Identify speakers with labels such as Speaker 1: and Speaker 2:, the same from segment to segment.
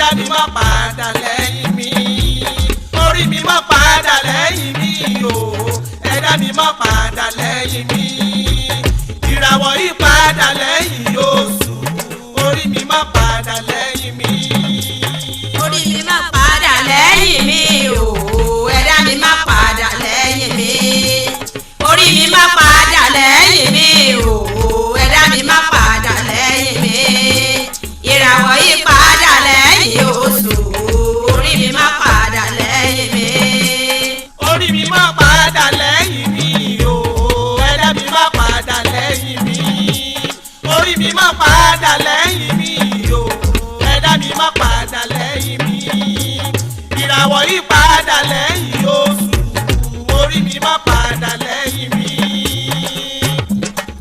Speaker 1: Ẹ̀dá mi má padà lẹ́yìn mi. Orí mi má padà lẹ́yìn mi o. Ẹ̀dá mi má padà lẹ́yìn mi. Ìràwọ̀ yìí padà lẹ́yìn oṣù. Orí mi má padà lẹ́yìn mi.
Speaker 2: Orí mi má padà lẹ́yìn mi o, ẹ̀dá mi má padà lẹ́yìn mi. Orí mi má padà lẹ́yìn mi o, ẹ̀dá mi má padà lẹ́yìn mi. Ìràwọ̀ yìí padà lẹ́yìn oṣù, orí mi má padà lẹ́yìn mi.
Speaker 1: Orí mi má padà lẹ́yìn mi o. Ẹ̀dá mi má padà lẹ́yìn mi. Orí mi má padà lẹ́yìn mi o. Ẹ̀dá mi má padà lẹ́yìn mi. Ìràwọ̀ yìí padà lẹ́yìn oṣù. Orí mi má padà lẹ́yìn mi.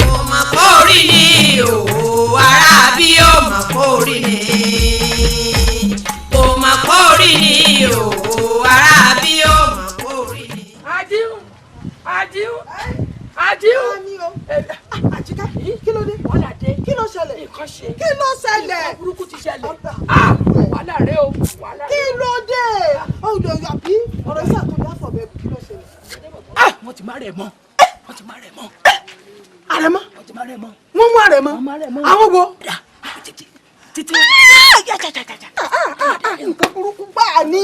Speaker 2: Kò mọ̀ kó rí ni o, ará bí ó mọ̀ kó rí ni. Kò mọ̀ kó rí ni o, ará bí ó mọ̀ kó rí ni.
Speaker 3: Àjíù, Àjíù, Àjíù.
Speaker 4: Àjíkẹ́, kí ló dé?
Speaker 3: Wàhálà dé.
Speaker 4: Kí ló ṣẹlẹ̀?
Speaker 3: Nǹkan ṣe.
Speaker 4: Kí ló ṣẹlẹ̀?
Speaker 3: Nǹkan burúkú ti ṣẹlẹ̀.
Speaker 4: Ọba.
Speaker 3: Ah, wàhálà rẹ o, wàhálà
Speaker 4: Kí
Speaker 3: rẹ o.
Speaker 4: ló dé? Ọ̀dọ̀ àbí ọ̀rọ̀ sí àtọ́jú àfọ̀bẹ́, kí ló ṣẹlẹ̀?
Speaker 3: Ah, wọ́n ti má rẹ̀ mọ́. Wọ́n ti má rẹ̀ mọ́.
Speaker 4: Àrẹ̀mọ?
Speaker 3: Wọ́n ti má rẹ̀ mọ́.
Speaker 4: Wọ́n mú àrẹ̀mọ?
Speaker 3: Wọ́n má rẹ̀ mọ́.
Speaker 4: Àwọn wo?
Speaker 3: Dà, títí títí.
Speaker 4: Nǹkan burúkú gbáà ni.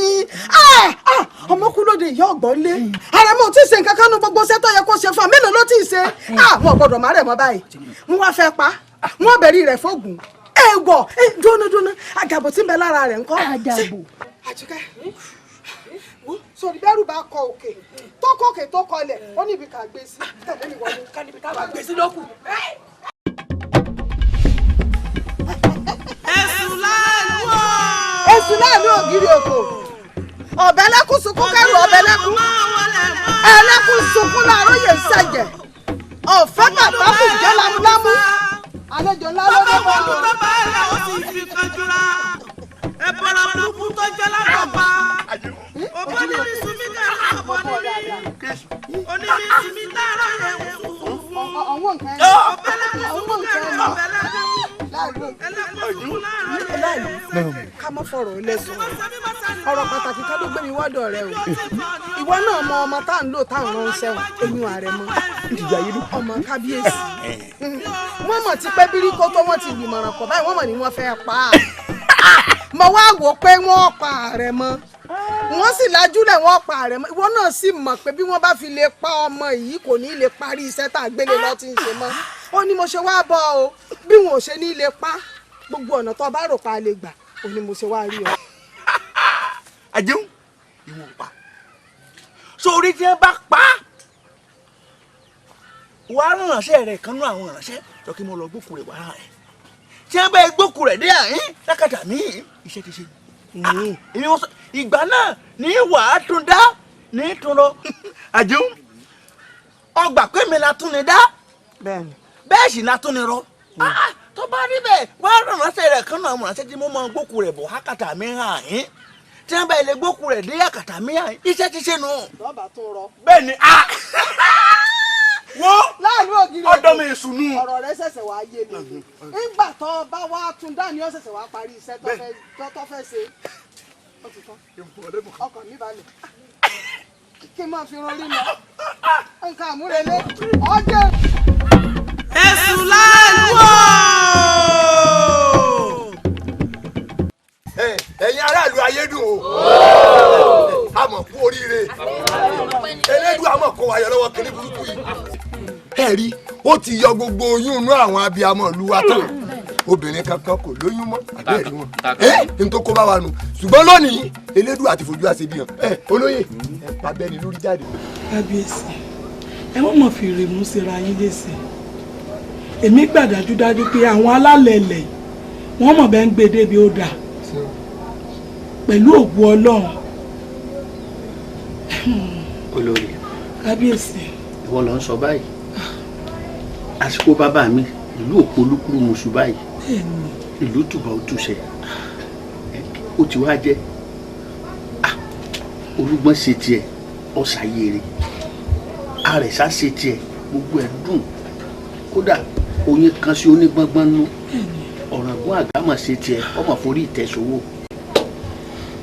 Speaker 4: Ọmọ kú lóde, ìyá ọ̀gbọ́n lé. Àrẹ̀mọ ò tí ì ṣe nǹkan kánú gbogbo iṣẹ́ tó yẹ kó ṣe fún ọ. Mélòó ló tí ì ṣe? Wọn ò gbọ́dọ̀ má rẹ̀ mọ́ báyìí. Wọ́n wá fẹ́ pa. Wọ́n bẹ̀rí rẹ̀ fóògùn. Èèwọ̀, dúnà dúnà, àjàbò tí ń bẹ lára rẹ̀ ńkọ́?
Speaker 3: Àjàbò.
Speaker 4: Àjíkẹ́, wo sórí bẹ́rù bá kọ òkè tó kọ òkè tó kọlẹ̀, ó níbi ká gbé sí. Tẹ̀lé mi wọlé.
Speaker 3: Ká níbi ká wà gbé sí lókù.
Speaker 1: Èṣù láàlú o.
Speaker 4: Èṣù láàlú ògiri òkò, ọ̀bẹ lẹ́kún sunkún kẹ́rù ọ̀bẹ lẹ́kún ẹlẹ́kún sunkún láàárọ̀ yẹn ṣẹ̀jẹ̀ ọ̀fẹ́ bàbá kù jẹ́ lámúlámú, àlejò ńlá ló dé
Speaker 1: Bàbá
Speaker 4: bọ́.
Speaker 1: wọlú tó bá ẹ̀rọ ó sì fi kanjúra. Ẹ̀bọ̀rọ̀ burúkú tó jẹ́ lápapá. Òbó níbi sunmi kẹ́rù ọ̀bọ níbi. Oníbi sinmi láàárọ̀ yẹn wù fún.
Speaker 4: Ọ̀wọ́n nǹkan ẹ̀
Speaker 1: Ọ̀bẹ lẹ́kún sunkún kẹ́rù ọ̀bẹ lẹ́kún.
Speaker 4: láàlú
Speaker 1: Ẹlẹ́kún sunkún láàárọ̀ yẹn
Speaker 4: láàlú, ká mọ́ fọ̀rọ̀ lẹ́sùn, ọ̀rọ̀ pàtàkì ká ló gbé mi wọ́dọ̀ rẹ o. Ìwọ náà mọ ọmọ tá à ń lò tá à ń ránṣẹ́ o, eyín ààrẹ mọ ọmọ kábíyèsí. Wọ́n mọ̀ ti pẹ́ bíríkó tó wọ́n ti gbìmọ̀ràn pọ̀ báyìí, wọ́n mọ̀ ní wọ́n fẹ́ pa á. Mo wá wò pé wọ́n pa ààrẹ mọ́, wọ́n sì lajúlẹ̀ wọ́n pa ààrẹ mọ́. Ìwọ náà sì mọ̀ pé bí wọ́n bá fi lè pa ọmọ yìí, kò ní lè parí iṣẹ́ tá a gbélé lọ tí ń ṣe mọ́. Ó ní mo ṣe wá bọ́ o, bí wọn ò ṣe ní lè pa, gbogbo ọ̀nà tó bá rò pa lè gbà, ó ní mo ṣe wá rí ọ.
Speaker 5: Àjẹun ìwọ̀n pa sórí tí wọ́n bá pa á, wàá ránṣẹ́ rẹ̀ kan nú àwọn ìránṣẹ́ jọ kí mo lọ gbókù rẹ̀ wàá rẹ̀ tí wọ́n bá gbókù rẹ̀ dé àyín lákàtà mí, iṣẹ́ ti ṣe. Èmi wọ́n sọ ìgbà náà ní wàá tún dá ní tún lọ. Àjẹun ọgbà pé mi la tún ni dá.
Speaker 4: Bẹ́ẹ̀ni.
Speaker 5: Bẹ́ẹ̀ sì la tún ni rọ. Tó bá rí bẹ́ẹ̀, wàá ránṣẹ́ rẹ̀ kan náà àwọn ìránṣẹ́ tí mo máa gbókù rẹ̀ bọ̀ hákàtà mi hàn yín, tí wọ́n bá ilé gbókù rẹ̀ dé àkàtà mi hàn yín, iṣẹ́ ti ṣe nù.
Speaker 4: Lọ́ba tó rọ.
Speaker 5: Bẹ́ẹ̀ ni a wo
Speaker 4: Láàánú ògiri
Speaker 5: ọ̀dọ́ mi ìsùnú.
Speaker 4: Ọ̀rọ̀ rẹ ṣẹ̀ṣẹ̀ wá yé mi nígbà tó bá wá tún dá ní ó ṣẹ̀ṣẹ̀ wá parí iṣẹ́ tó fẹ́ ṣe. Ó ti tán, ọkàn mi balẹ̀ kí n máa fi ran orí lọ nǹkan àmúrelé ọjọ́.
Speaker 1: Èṣù láàlú o.
Speaker 6: Ẹ̀yin aráàlú ayédùn o, a mọ̀ kú oríire. Elédùn a mọ̀ kó wa yọ lọ́wọ́ kiri burúkú yìí. Ẹ rí, ó ti yọ gbogbo oyún inú àwọn abiyamọ ìlú wa tán, obìnrin kankan kò lóyún mọ́. Àbẹ́ẹ̀rí wọn ẹ n tó kó bá wa nù, ṣùgbọ́n lónìí Elédùn àti fojú àṣebí hàn. Ẹ olóyè, ẹ pa bẹ́ni lórí jáde.
Speaker 7: Kábíyèsí, ẹ mọ̀ mọ̀ fi rèmú síra yín léṣe. Èmi gbà dájúdájú pé àwọn alálẹ̀ ilẹ̀ wọ́n mọ̀ bẹ́ẹ̀ ń gbé débi ó dà pẹ̀lú ògùn Ọlọ́run.
Speaker 8: Olórí.
Speaker 7: Kábíyèsí.
Speaker 8: Ìwọ ló ń sọ báyìí. Àsìkò bàbá mi, ìlú òpó olúkúrú mùsùn báyìí.
Speaker 7: Bẹ́ẹ̀ni.
Speaker 8: Ìlú tùbà ó túṣẹ, ó ti wá jẹ́. Olúgbọ́n ṣe tiẹ̀, ọ̀sàyèrè àrẹ̀sà ṣe tiẹ̀, gbogbo ẹ̀ dùn, kódà oyin kan sí onígbọ́ngbọ́n nú. Ọ̀ràngún àgámọ̀ ṣe tiẹ̀, ọmọ forí ìtẹ̀sówó.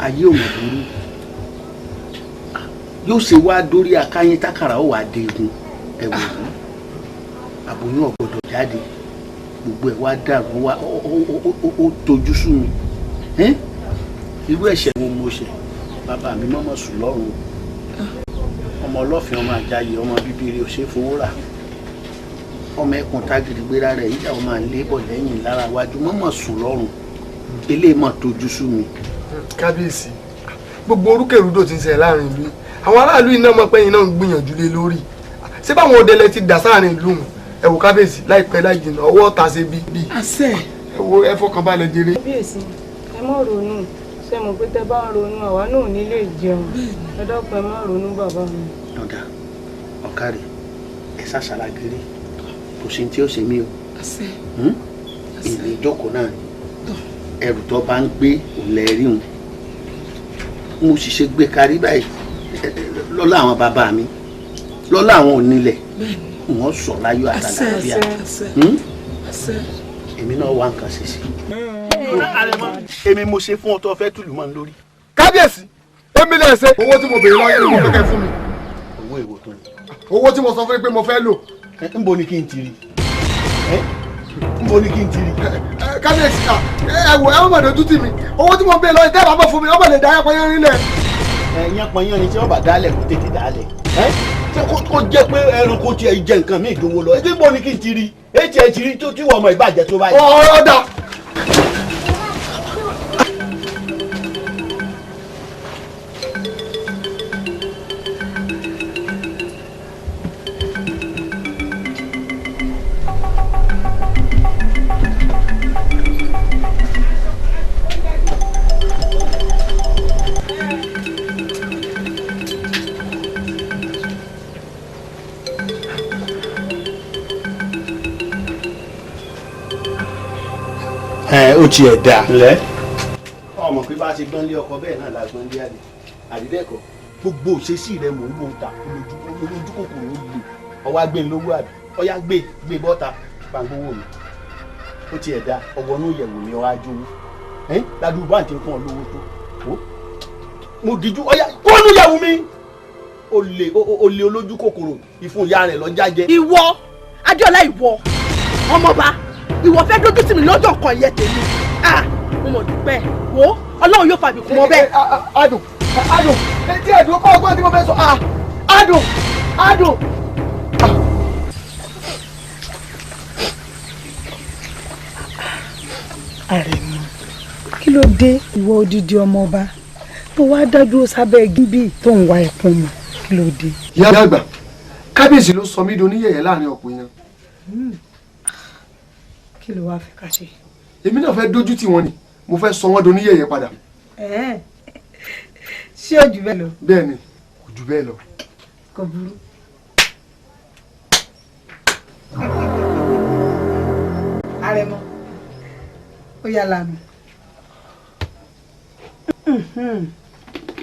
Speaker 8: Ayé ò mọ̀ burú. Yóò ṣe wá dórí akáyín tákàrà ó wà déegun ẹ̀wọ̀n yìí. Àbòyún ọ̀gbọ́dọ̀ jáde. Gbogbo ẹ̀ wá dàrú wá ó tojú sú mi. Irú ẹ̀ṣẹ̀ wo mo ṣẹ̀? Bàbá mi mọ́mọ́ sùn lọ́rùn. Ọmọ ọlọ́fin ọmọ àjàyè ọmọ bíbí rẹ̀ ò ṣe é fowó rà. Ọmọ ẹkùn tágìrì gbéra rẹ̀ yíyá ọmọ àlébọ̀ lẹ́yìn lára wájú mọ́mọ́ sùn lọ́rùn. Eléyìí mọ̀ tojú sú mi.
Speaker 6: Kábíyèsí, gbogbo orúkèrúdò tí ń ṣẹlẹ̀ láàrin ìlú, àwọn aráàlú iná mọ̀ pé iná ń gbìyànjú lé lórí. Ṣé báwọn ọdẹlẹ ti dà sáàrin ìlú wọn? Ẹ wò kábíyèsí, láìpẹ́ láì jìnnà ọwọ́ ta ṣe bí.
Speaker 7: Àṣẹ.
Speaker 6: Ẹ wo ẹ fọkànbalẹ̀ jèrè.
Speaker 9: Kábíyèsí, ẹ má ronú. Ṣé mo pé tẹ bá ń ronú àwa náà ò ní lè jẹun. Ẹ dákun ẹ má ronú bàbá mi.
Speaker 8: Ọ̀dà ọ̀kàrẹ̀ ẹ ṣàṣàrà gírí, kò sí tí ó ṣe mí o.
Speaker 7: Àṣẹ.
Speaker 8: Ìlú ìjókòó náà ni ẹrù tó bá ń gbé òun lẹ rí òun. Mo sì ṣe gbé karí báyìí lọ́lá àwọn bàbá mi, lọ́lá àwọn onílẹ̀, wọ́n sọ láyọ̀ àtàlàáfíà. Èmi náà wá nǹkan ṣe sí. Èmi mo ṣe fún ọ tó fẹ́ tùlù mọ́ ní lórí.
Speaker 6: Kábíyèsí, èmi lè ṣe owó tí mo béèrè lọ́wọ́ yẹn ni mo fẹ́ kẹ́ fún mi.
Speaker 8: Owó èwo tó ni?
Speaker 6: Owó tí mo sọ fún yín pé mo fẹ́ lò.
Speaker 8: Ńbo ni kí n ti rí? Ńbo ni kí n ti rí?
Speaker 6: Kábíyèsí, ẹ wò ẹ má dojú tì mí. Owó tí mo béèrè lọ́wọ́ tẹ́ bá bọ̀ fún mi, ọmọ lè dá ẹ̀pọ̀ yẹn rílẹ̀.
Speaker 8: Ẹ̀yán pọnyán ni tí wọ́n bá dálẹ̀ kó tètè dálẹ̀. Ṣé kó jẹ́ pé ẹranko tiẹ̀ jẹ nǹkan míì jowó lọ? Ńbo ni kí n ti rí? Ètí ẹ ti rí tó tí wọ́n mọ ìbàjẹ́ tó báyìí.
Speaker 6: Ọ̀ọ́dà.
Speaker 8: Ó tiẹ̀ dà. Ǹlẹ́ ọmọ pé bá a ṣe gbọ́n lé ọkọ bẹ́ẹ̀ náà la gbọ́n lé àlè àdídẹ́kọ̀ gbogbo òṣèṣì rẹ mò ń wò ta olójú kòkòrò ó lè ọwọ́ agbé lówó àbí ọyá gbé gbé bọ́ta gbàngbówó mi. Ó tiẹ̀ dà ọwọ́ inú ìyẹ̀wò mi ọwọ́ ajówó ládùúgbò bá ń ti fún ọ lówó tó mo díjú ọyá kó inú ìyẹ̀wò mi. Olè olójú kòkòrò ìfun ìyá rẹ̀ lọ jájẹ.
Speaker 4: Ìwọ Adéọlá, ìwọ ọmọọba, ìwọ fẹ́ dójú tì mí lọ́jọ́ kan yẹ tèmi. Mo mọ̀ dúpẹ́ wo Ọlọ́run yóò fàbí kún mọ́ bẹ́ẹ̀.
Speaker 6: Adùn adùn etí ẹ̀dùn kọ́ ọgbọ́n tí mo fẹ́ sọ. Adùn adùn.
Speaker 10: Àrẹ̀mọ, kí ló dé ìwọ odidi ọmọ ọba tó wá dá dúró sábẹ́ gíbí tó ń wa ẹkún mu, kí ló dé?
Speaker 6: Ìyá àgbà, kábíyèsí ló sọ mí di oníyẹ̀yẹ́ láàrin ọ̀pọ̀ èèyàn.
Speaker 10: Kí ló wá fẹ́ ká ṣe?
Speaker 6: Èmi náà fẹ́ dójú tì wọ́n ni, mo fẹ́ sọ wọ́n di oníyẹ̀yẹ́ padà.
Speaker 10: Ṣé ó jù bẹ́ẹ̀ lọ?
Speaker 6: Bẹ́ẹ̀ ni, kò jù bẹ́ẹ̀ lọ.
Speaker 10: Kò burú. Àrẹ̀mọ, ó yá lànà.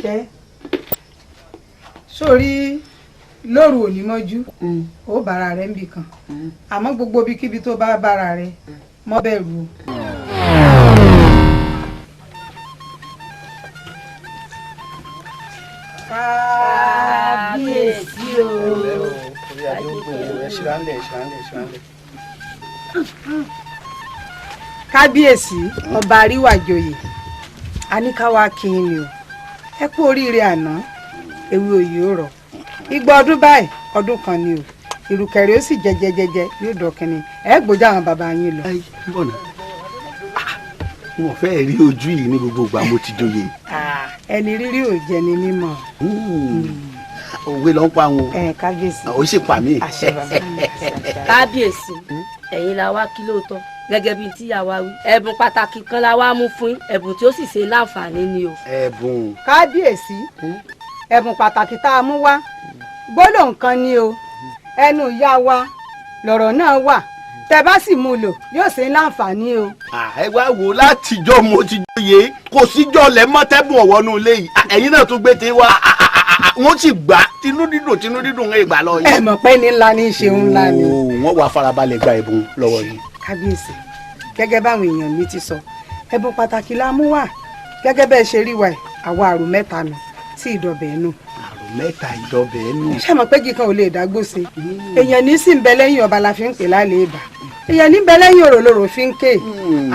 Speaker 10: Jẹ́ sórí lóru òní mọ́jú, ó bára rẹ̀ níbì kan, àmọ́ gbogbo ibikíbi tó bá bára rẹ̀ mọ́ bẹ̀rù o. Kábíyèsí o. Kábíyèsí ọba àríwájòyè, a ní ká wá kí n ni o. Ẹ kú oríire àná, ewé oyè ó rọ̀. Igba ọdún báyìí ọdún kan ni o. Ìrùkẹ̀rẹ̀ ó sì jẹjẹjẹjẹ yóò dọ̀kìnrin. Ẹ gbójú àwọn bàbá yín lọ.
Speaker 8: Bọ̀nà, wọn fẹ́ rí ojú yìí ní gbogbo ìgbà mo ti joyè.
Speaker 10: Ẹni rírí ò jẹ ni mímọ̀.
Speaker 8: Òwe ló ń pa wọn.
Speaker 10: Kábíyèsí.
Speaker 8: Ó sì pa mí.
Speaker 11: Kábíyèsí, ẹ̀yin la wá kí lóòótọ́ gẹ́gẹ́ bíi tíyà wa wí. Ẹ̀bùn pàtàkì kan la wá mú fún yín, ẹ̀bùn tí ó sì ṣe láǹfààní ni o.
Speaker 8: Ẹ̀bùn.
Speaker 10: Kábíyèsí, ẹ̀bùn pàtàkì tá a mú wá gbólóhùn kan ni o. Ẹnu ìyá wa lọ̀rọ̀ náà wà, tẹ́ bá sì mú lò yóò ṣe láǹfààní o.
Speaker 8: Ẹ wá wò látijọ́ mo ti joyè, kò síjọ́ lẹ mọ́tẹ́bùn ọ̀wọ́nú ilé yìí, ẹ̀yin náà tún gbé tí wá, wọ́n sì gbà tinú dídùn tinú dídùn ń gbà lọ yìí.
Speaker 10: Ẹ mọ̀ pé ní ńlá ní í ṣe ńlá ni.
Speaker 8: Wọ́n wá farabalẹ̀ gba ẹ̀bùn lọ́wọ́ yìí.
Speaker 10: Àwa àrò mẹ́ta nù tí ìdọ̀bẹ̀ nù.
Speaker 8: Àrò mẹ́ta ìdọ̀bẹ̀ nù.
Speaker 10: Ṣé mo pé kíkan ò lè dágbó sí? Èèyàn ní sì ń bẹ lẹ́yìn ọba la fi ń pè lálẹ́ ìbà. Èèyàn ní bẹ lẹ́yìn òrò lòrò fi ń ké.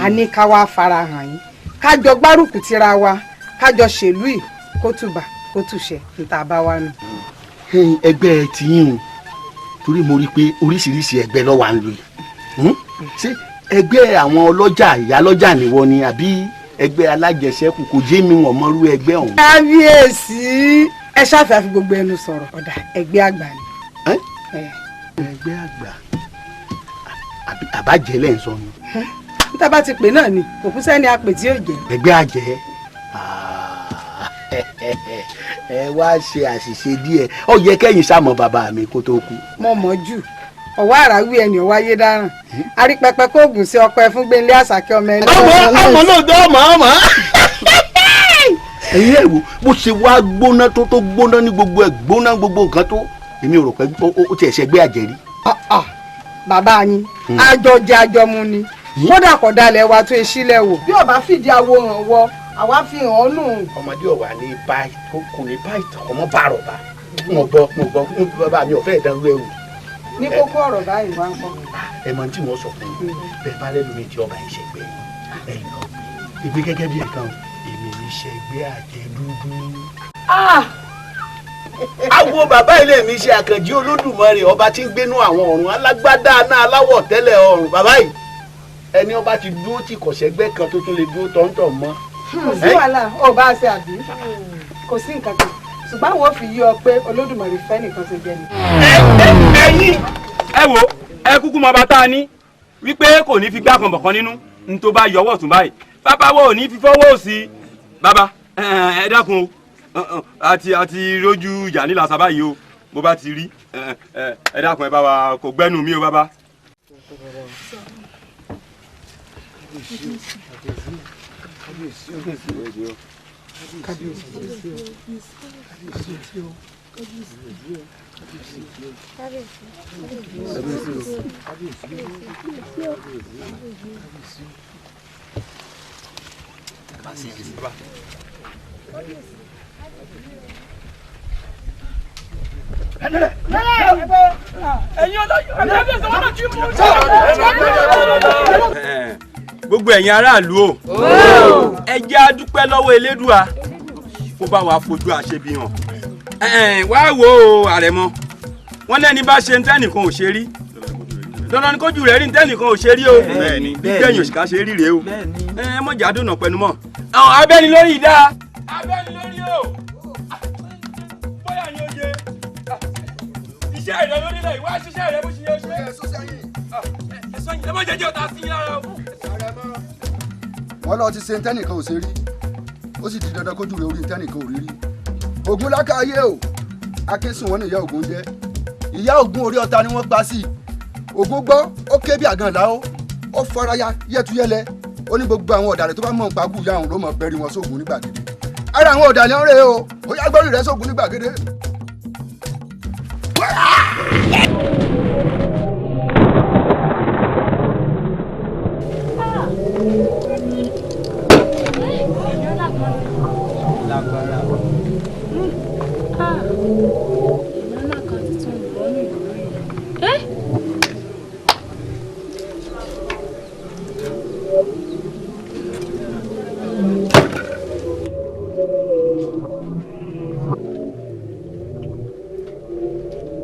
Speaker 10: Àní ká wá fara hàn yín. Ká jọ gbárùkù tira wa, ká jọ ṣèlú yìí kó tùbà kó tùṣẹ níta bá wa nù.
Speaker 8: Ẹgbẹ́ tiyín o, torí mo rí i pé oríṣiríṣi ẹgbẹ́ ló wà ń lò yìí. Ṣé ẹgbẹ́ àwọn ọlọ́jà ìyálọ́jà nìwọ ni àbí ẹgbẹ́ alájẹsẹ́kù? Kò jẹ́ mi wọ̀n mọ́rú ẹgbẹ́ ọ̀hún.
Speaker 10: Kábíyèsí, ẹ ṣàfihàn fi gbogbo ẹnu sọ̀rọ̀. Ọ̀dà ẹgbẹ́ àgbà ni.
Speaker 8: Ẹgbẹ́ àgbà àbájẹ́ lẹ́ ń sọ ni.
Speaker 10: Níta bá ti pè náà ni kò kú sẹ́ni apè tí yóò jẹ́.
Speaker 8: Ẹgbẹ́ àjẹ́, ẹ wá ṣe àṣìṣe díẹ̀. Ó yẹ kẹ́yìn sàmọ bàbá mi kó tó kú.
Speaker 10: Mo mọ̀ jù ọwọ́ àràwí ẹni ọwọ́ ayé dáràn arípẹpẹ kóògùn sí ọkọ ẹ fún Gbénlé Àṣàkẹ́ ọmọ ẹni.
Speaker 8: Ọmọ lóòótọ́ ọmọ ọmọ. Ẹ̀yin ẹ̀ wò bó ṣe wá gbóná tó tó gbóná ní gbogbo ẹ̀ gbóná gbogbo nǹkan tó èmi ò rò pé ó tiẹ̀ ṣẹgbẹ́ àjẹrí.
Speaker 10: Bàbá yín àjọjẹ àjọmu ni kódà kọ̀dálẹ̀ wa tó eṣílẹ̀ wò. Bí ọba fìdí awo hàn wọ àwa fi hàn ọ́ nù.
Speaker 8: Ọmọdé ọ̀wà ní bá kò ní bá ìtàn ọmọ bá rọ̀ bá mo gbọ́ mo gbọ́ bàbá mi ò fẹ́ ìdánwò ẹ̀wù.
Speaker 10: Ní kókó ọ̀rọ̀ báyìí wá ń kọ́.
Speaker 8: Ẹ mọ tí wọ́n sọ fún mi bẹ́ẹ̀ bá lẹ́nu mi tí ọba ìṣẹ̀gbẹ́ ẹ lọ èmi gẹ́gẹ́ bí ẹ̀kan èmi ìṣẹ̀gbẹ́ àjẹ dúdú. Awo bàbá ilé mi ṣe Àkànjí Olódùmarè ọba tí ń gbénú àwọn ọ̀run alágbádá náà aláwọ̀ tẹ́lẹ̀ ọ̀run bàbá yìí ẹni ọba ti dúró tí kò ṣẹgbẹ́ kan tó tún lè dúró tọ̀ntọ̀ mọ́.
Speaker 10: Kò sí wàhálà ó bá a ṣe àbí kò sí nǹkan kan ṣùgbọ́n àwọn ò fi yí ọ pé Olódùmarè fẹ́ nìkan ṣe jẹ́ ni.
Speaker 12: Ẹ̀yin ẹ wo ẹ kúkú mọ bàtà ní wípé kò ní fi gbá kan bọ̀kan nínú n tó bá yọwọ́ tún báyìí bàbá wo ò ní fi fọwọ́ sí bàbá ẹ dákun o àti rójú ìjà nílà sábà yìí o bó bá ti rí ẹ dákun ẹ bá wa kò gbẹ́nu mi o bàbá. Gbogbo ẹ̀yin aráàlú o, ẹ jẹ́ á dúpẹ́ lọ́wọ́ Elédùà kó bá wa fojú àṣebi hàn. Wá wo Àrẹ̀mọ, wọ́n lẹ́ni bá ṣe ntẹ́nìkan ò ṣe rí, dandan ni kójú rẹ̀ rí ntẹ́nìkan ò ṣe rí o, gbẹ̀yìn òṣìkà ṣe rí rèé o, ẹ mọ̀jà dùnà pẹ̀lú mọ́. Abẹ́ni lórí ìdá, abẹ́ni lórí o, bóyá ni ó yẹ iṣẹ́ rẹ lórílẹ̀ ìwá ṣiṣẹ́ rẹ bó ṣe yẹ ó ṣe. Ẹ mọ̀ jẹ́jẹ́ ọ̀tá sí yín lára o.
Speaker 6: Wọ́n lọ ti ṣe ntẹ́nìkan ò ṣe rí, ó sì di dandan kójú rẹ̀ orí ntẹ́nìkan ò rí rí. Ògún lákàáyé o, Akínsùn wọn ní ìyá Ògún jẹ́. Ìyá Ògún orí ọ̀tá ni wọ́n pa sí. Ògún gbọ́, ó ké bí àgàn láó, ó faraya yẹ́túyẹ́lẹ́, ó ní gbogbo àwọn ọ̀dàlẹ̀ tó bá mọ̀ nípa kú ìyá òun ló mọ̀ bẹ́rí wọn sóògùn ní gbàgede. Ara àwọn ọ̀dàlẹ̀ ń rè o, ó yá gbọ́rí rẹ̀ sóògùn ní gbàgede.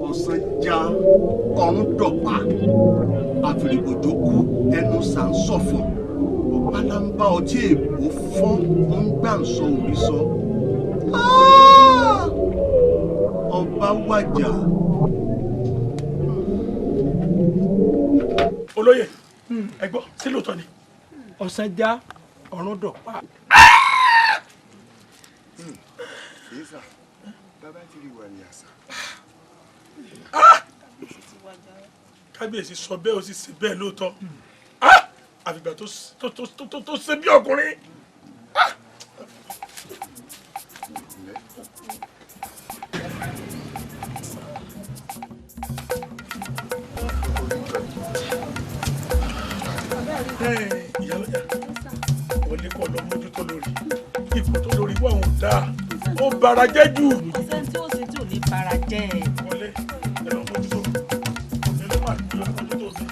Speaker 13: Ọ̀sán já ọ̀run dọ̀pá àfìrìgbòjò kú ẹnu sàǹsọ̀fọ̀ ọ̀pálámbá ọtí èbó fọ́ ń gbà ń sọ òrí sọ. Ọba wàjà.
Speaker 14: Olóyè ẹ gbọ́ sí lóòótọ́ ni ọ̀sán já ọ̀run dọ̀pá.
Speaker 6: Bàbá ti rí wà ní àṣà.
Speaker 14: Kábíyèsí sọ bẹ́ẹ̀ ó sì ṣe bẹ́ẹ̀ lóòótọ́, àfìgbà tó ṣe bí ọkùnrin. Ìyálọ́jà wọlé kọ́ lọ mójútó lórí ipò tó lórí wà òun dáa. Ó bara jẹ́ jù.
Speaker 7: Kò sẹ́ni tí ó ṣe tí ò ní bara jẹ́ ẹ̀.
Speaker 14: Wọlé ẹ lọ mójútó ẹ lọ máa lọ mójútó sí.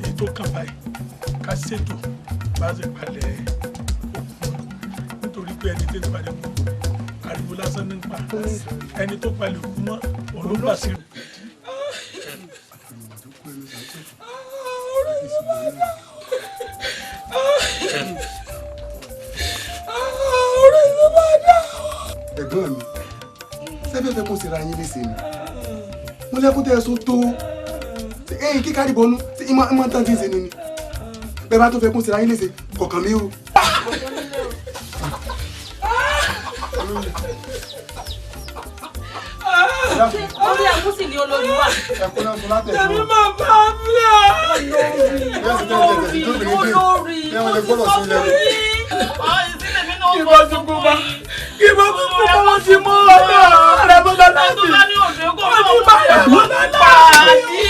Speaker 14: Ètò kan báyìí ká ṣètò bá ṣe palẹ̀ òkú mọ́ nítorí pé ẹni tẹ́tí balẹ̀ kú ariwo lásán ní pa ẹni tó palẹ̀ òkú mọ́ òun ló gbà sí.
Speaker 6: Ẹ̀gbọ́n mi, sẹ́fẹ̀fẹ́ kò síra yín léṣe ni mo lẹ́kún tẹ́ ẹ sún tó ẹ̀yìn kíkárí bọnú tí ìmọ̀ tán ti ń ṣe ni ni bẹ́ẹ̀ bá tó fẹ́ kún síra yín léṣe kọ̀ọ̀kan mi o.
Speaker 11: Orí àkúsì ni olórí wà.
Speaker 7: Tẹ̀mí máa bá a bí a.
Speaker 11: Olórí olórí mo ti sọ fún yín.
Speaker 7: Ìbọn tuntun bá ìbọn tuntun bá wọ́n ti mú ọ̀dọ́ rẹ̀ bọ́dá láti. Wọ́n ti bá rẹ̀ bọ́dá láti.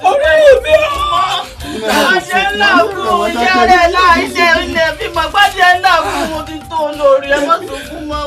Speaker 7: Orí mi ò.
Speaker 5: Àjẹ́ ńlá kú, ìyá rẹ̀ là ilẹ̀ ilẹ̀ bímọ gbájẹ́ ńlá kú, mo ti tó lórí ẹ má sunkún mọ́.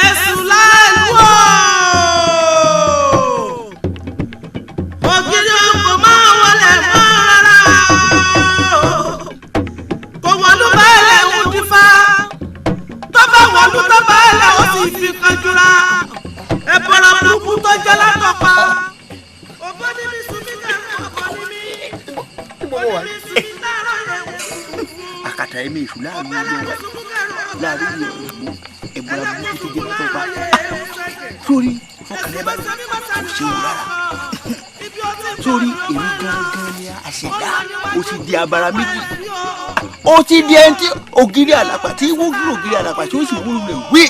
Speaker 1: Èṣù láàlú o. Ògiri kò máa wọlé mọ́ rárá o. Kò wọlú báyìí ń dífá. Tó bá wọlú tó báyìí ó sì fi kanjúra. Ẹ̀bọ̀rọ̀ burúkú tó jẹ́ látọ̀pa. Òbó ní mi sùn mí kàrẹ́ òbó ní mi. Òbó ní mi sùn mí láàárọ̀ yẹn.
Speaker 5: Àkàtà ẹ̀mí èṣù láàrin ilé wa láàrin ilé ọ̀rọ̀ ẹ̀bùrà burúkú tó jẹ́ látọ̀ pa sórí ọkàlẹ́ bá mi kò ṣe wò rárá sórí èmi gangan ni àṣẹdá. Ó ti di abara méjì, ó ti di ẹni tí ògiri àlàpà tí wọ́n ògiri àlàpà tí ó sì wúlò lè wí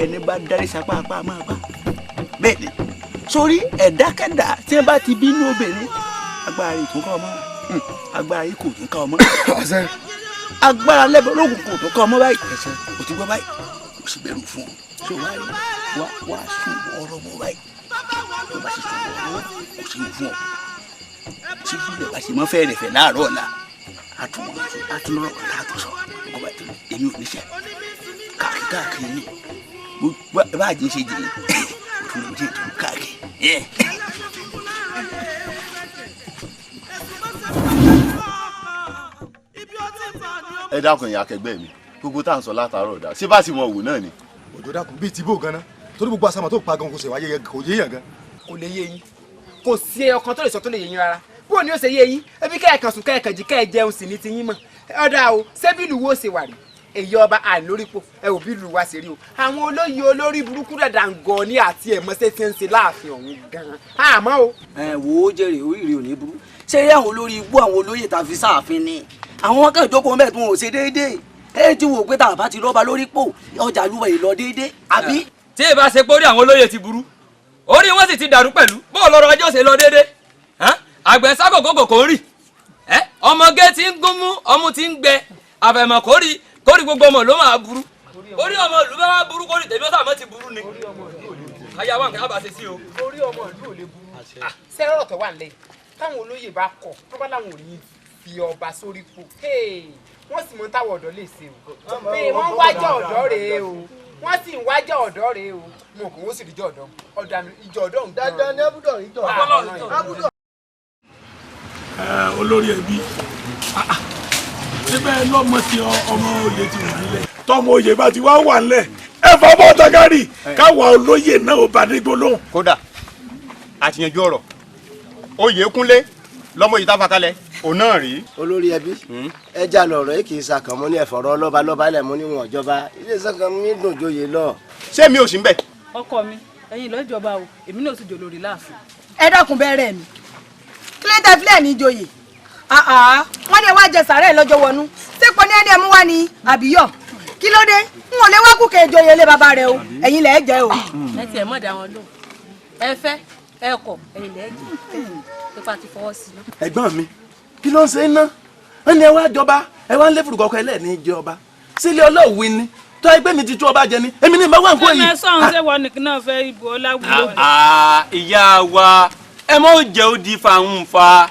Speaker 5: ẹni bá darí sapá apá máa bá bẹ́ẹ̀ ni. Sórí ẹ̀dákẹ́dá tí wọ́n bá ti bínú obìnrin, agbára yìí tún ká ọmọ, agbára yìí kò tún ká ọmọ, agbára lẹ́bọ̀ lóògùn kò tún ká ọmọ báyìí. Kò tún gbọ́ báyìí, kò sì bẹ̀rù fún ọ. Ṣé wàá rí wá wá sùn ọ̀rọ̀ mọ́ báyìí? Tó bá sì sùn ọ̀rọ̀ kò sí fún ọ. Tí fúnlẹ̀ bá sì mọ́ fẹ́rẹ̀ fẹ́ láàárọ̀ ọ̀la, àtúnrọ̀ kan tá a tó sọ kó bá tó èmi ò níṣẹ́ káàkiri káàkiri ní bá a jẹ́ ṣe jìnnì òtún lè jẹ́ káàkiri.
Speaker 15: Ẹ dákun ìyá akẹgbẹ́ mi, gbogbo tá à ń sọ látàárọ̀ dá ṣé bá sì mọ òwò náà ni.
Speaker 6: Òjò dákun bíi tìbò ganan torí gbogbo àsàmà tó pa gan kò ṣèwáyé kò yéèyàn gan.
Speaker 3: Kò lè yé yín, kò sí ọkàn tó lè sọ tó lè yé yín rárá. Bó ni ó ṣe yé yín? Ebi kẹ́ẹ̀kan sùn kẹ́ẹ̀kan jí kẹ́ẹ̀ jẹun sì ní ti yín mọ̀. Ọ̀dà o, ṣébìlù wo ṣe wà rí èyí ọba àìlórípò ẹ ò bí lù wá ṣe rí o. Àwọn olóyè olórí burúkú dàda ń gọ ní àti ẹ̀mọ́sẹ́ tí ń ṣe láàfin ọ̀hún gan-an àmọ́ o.
Speaker 16: Ẹ wo ó jèrè oríire ò ní burú. Ṣé rí àwọn olórí igbó àwọn olóyè tá a fi sáàfin ni àwọn kan jókòó mẹ́ẹ̀ tí wọn ò ṣe déédéé. Ẹ ti wò pé tá a bá ti rọ́ba lórí pò ọjà lúwẹ̀ yìí lọ déédéé àbí.
Speaker 17: Tí ì bá ṣe pé orí àwọn olóyè ti burú, orí wọn sì ti dàrú pẹ̀lú bó lọ́rọ̀ ọjọ́ ṣe lọ déédéé. Àgbẹ̀ sákòókò kò rí ọmọge tí ń gún mú ọmú tí ń gbẹ àfẹ̀mọ̀ kò rí kórì gbogbo ọmọ ló máa burú. Orí ọmọ ìlú bá wá burú kórì tèmi ọ̀sán àmọ́ ti burú ni. Aya wa nǹkan bá ṣe sí o.
Speaker 3: Orí ọmọ ìlú ò lè burú. Sẹ́rọ̀ tó wà nílẹ̀ táwọn olóyè bá kọ̀ tó bá láwọn ò ní fi ọba sórí po, wọ́n sì mọ táwọn ọ̀dọ́ lè ṣe o. Pé wọ́n wájà ọ̀dọ́ rèé o. Wọ́n sì ń wájà ọ̀dọ́ rèé o. Mo kò wọ́n sì rí ìjọ ọ̀dọ́. Ọ̀dà ìjọ ọ̀dọ́ ń gan.
Speaker 13: Dandan ni abúdọ̀ ìjọ. Abúdọ̀.
Speaker 14: Olórí ẹbí síbẹ̀ lọ́mọ tí ọmọ oyè ti wà nílẹ̀. Tọmọ oyè bá ti wá wà nílẹ̀ ẹ fọ bọ́ tagari káwa olóyè náà ò bá nígbó lóhùn.
Speaker 12: Kódà a ti yanjú ọ̀rọ̀ Oyèkúnlé lọ́mọ yìí tá a fa kalẹ̀ òun náà rí.
Speaker 18: Olórí ẹbí ẹja lọ̀rọ̀ yìí kì í sàkànmọ́ ní ẹ̀fọ̀rọ̀ lọ́ba lọ́ba ilẹ̀ mú níwọ̀n ìjọba ilé sàkàn mi dùn joyè lọ.
Speaker 12: Ṣé mi ò sí ń bẹ̀.
Speaker 19: Ọkọ mi ẹ̀yin lọ ìjọba o, èmi náà sì jò lórí láàfin.
Speaker 20: Ẹ dákun bẹ̀rẹ̀ mi kí ló dé fílẹ̀ ní joyè wọ́n lè wá jẹ sàárẹ̀ lọ́jọ́ wọnú sípò ní ẹni ẹ̀mú wá ní àbíyọ̀ kí ló dé n ò lè wá kúkẹ́ ìjòyè lé bàbá rẹ o, ẹ̀yin lẹ̀ jẹ́ o.
Speaker 11: Ẹ tiẹ̀ mọ̀ dá wọn lò, ẹ fẹ́ ẹ kọ̀ ẹ̀yin lẹ̀ jẹ́ ipa ti fọwọ́ sí i.
Speaker 13: Ẹ̀gbọ́n mi kí ló ń ṣe iná ẹ ní ẹ wá jọba ẹ wá ń lé fùrùkọkọ ẹlẹ́ẹ̀ni jọba sílé ọlọ́ọ̀wé ni tọ́ ẹgbẹ́ mi ti tú ọba jẹ ni èmi ní ìbáwá nǹkan yìí.
Speaker 19: Ẹ sọ̀hún ṣé wọn nìkan náà fẹ́ ibò ọláwùjọ.
Speaker 12: Ìyá wa ẹ mọ̀ jẹ́ ó di fàún fa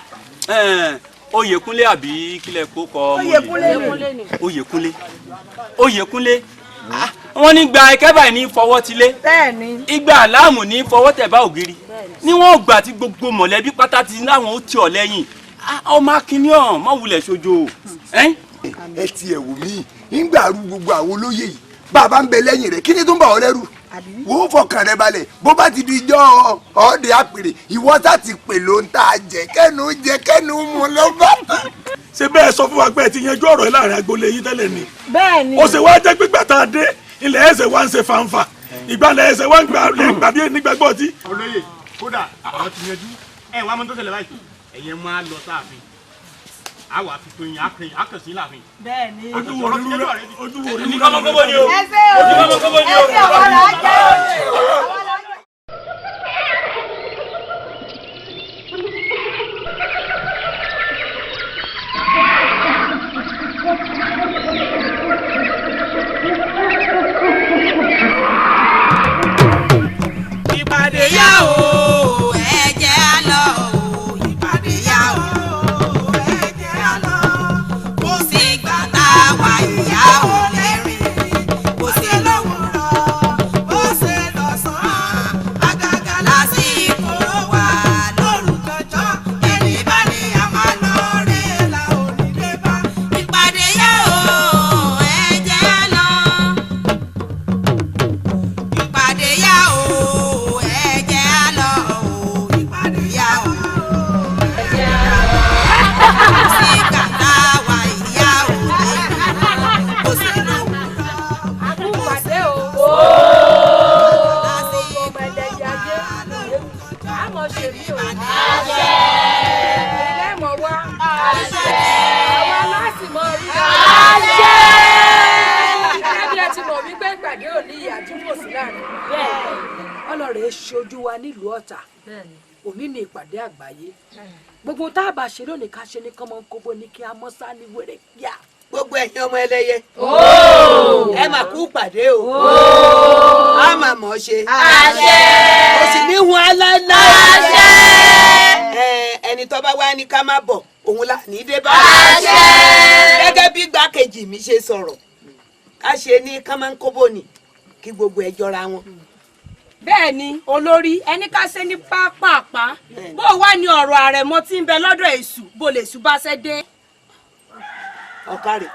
Speaker 12: Oyèkúnlé àbí kílẹ̀ kó kọ ọmọ
Speaker 20: Oyèkúnlé.
Speaker 12: Oyèkúnlé Oyèkúnlé wọ́n ní gba ẹkẹ́ báyìí ní fọwọ́ tilé igba aláàmù ní fọwọ́ tẹ̀ bá ògiri níwọ̀n ògbà tí gbogbo mọ̀lẹ́bí pátá ti láwọn ó tì ọ́ lẹ́yìn ọmọ akínní ọ̀hún mọ̀ wulẹ̀ ṣojo.
Speaker 6: Ẹ tiẹ̀ wò mí ńgbà rú gbogbo àwọn olóyè yìí bàbá ń bẹ lẹ́yìn rẹ̀ kí ni tó ń bà ọ́ lẹ́rù wò ó fọkàn rẹ balẹ̀ bó bá ti di ijọ́ ọ̀ọ́dẹ àpèrè ìwọ sá ti pè ló ń tà jẹ kẹ́nu jẹ kẹ́nu mu ló bá tán.
Speaker 14: Ṣé bẹ́ẹ̀ sọ fún wa pé ẹ ti yanjú ọ̀rọ̀ yìí láàrin agboolé yín tẹ́lẹ̀ ni.
Speaker 20: Bẹ́ẹ̀ni.
Speaker 14: Ó ṣe wá jẹ́ pígbà tá a dé ilẹ̀ ẹsẹ̀ wa ń ṣe fanfa ìgbàlẹ̀ ẹsẹ̀ wa ń gbà lè gbà bí nígbàgbọ́ tí.
Speaker 12: Olóyè kódà ọ̀rọ̀ ti yanjú ẹ wàá mọ tó ṣẹlẹ̀ báyìí ẹ̀yin máa lọ sáàfin a wà fi tó yin akànsí láàfin.
Speaker 20: Bẹ́ẹ̀ni.
Speaker 14: Ojú wo ríru rẹ ojú wo ríru
Speaker 12: rẹ. Ojú ni o.
Speaker 20: Ẹ ṣé o.
Speaker 12: Ojú
Speaker 20: Ẹ ṣé àwọn ará jẹ́ o.
Speaker 1: Ìpàdé yá o, ẹ jẹ́ á lọ o. Ìpàdé yá o, ẹ jẹ́ á lọ. Kò sí ìgbà tá a wà ìyá ò lè rìn. Kò sí lówùrọ̀, bó ṣe lọ́sàn-án. Àgàgà lásìkò wà lóru gànjọ́. Ẹni bá ní a máa lọ rè la ò ní dé bá. Ìpàdé yá o, ẹ jẹ́ á lọ. Ìpàdé yá o, ẹ jẹ́ á lọ o. Ìpàdé yá o, ẹ jẹ́ á lọ. Kò sí ìgbà tá a wà ìyá ò lè rìn. Kò sí lówùrọ̀,
Speaker 20: Kú pàdé o.
Speaker 1: lásìkò
Speaker 20: Ẹlẹ́yẹ ajé. Àmọ̀ ṣe mí o. Ilé mọ̀ wá. Àwa láti mọ rí. Gẹ́gẹ́ bí ẹ ti mọ̀ wípé ìpàdé òní ìyá tí kò sí láàrin. Ọlọ́rẹ̀ ṣojú wa nílùú Ọ̀tà. Òní ni ìpàdé àgbáyé. Gbogbo tá a bá ṣe lónìí ká ṣe ní kọ́mọ́nkóbó ní kí a mọ́ sá ní wéré kíá.
Speaker 21: Gbogbo ẹ̀yin ọmọ ẹlẹ́yẹ ẹ mà kú pàdé o, a mà mọ̀ ṣe, kò sì ní hun aláìláì. Ẹni tó bá wá ní ká má bọ̀ òun là ní dé bá. Gẹ́gẹ́ bí igbákejì mi ṣe sọ̀rọ̀ ká ṣe ní kánmọ́nkóbó ni kí gbogbo ẹ jọra wọn.
Speaker 20: Bẹ́ẹ̀ ni olórí ẹni ká ṣe ní pápápá bó wà ní ọ̀rọ̀ àrẹ̀mọ tí ń bẹ lọ́dọ̀ èṣù bó lè ṣù bá ṣe dé.
Speaker 21: Ọ̀kàrẹ̀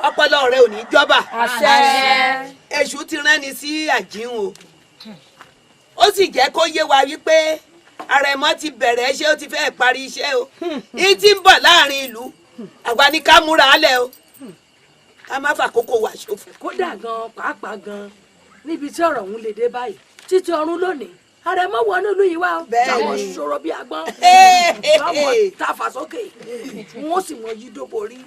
Speaker 21: ọpọlọ rẹ ò ní jọba.
Speaker 20: Àṣẹ.
Speaker 21: Èṣù ti rán ni sí àjíhun o, ó sì jẹ́ kó yé wa wípé àrẹ̀mọ ti bẹ̀rẹ̀ iṣẹ́, ó ti fẹ́ parí iṣẹ́ o. Yìí ti ń bọ̀ láàrin ìlú àwa ni ká múra lẹ̀ o, ká má fàkókò wa ṣòfò.
Speaker 7: Kódà gan pàápàá gan níbi tí ọ̀rọ̀ ọ̀hún lè dé báyìí títí ọ̀run lónìí àrẹ̀mọ wọnú ìlú yìí wá o, táwọn ṣòro bí agbọ́n táwọn tàfà sókè wọn sì mọ yí dóborí.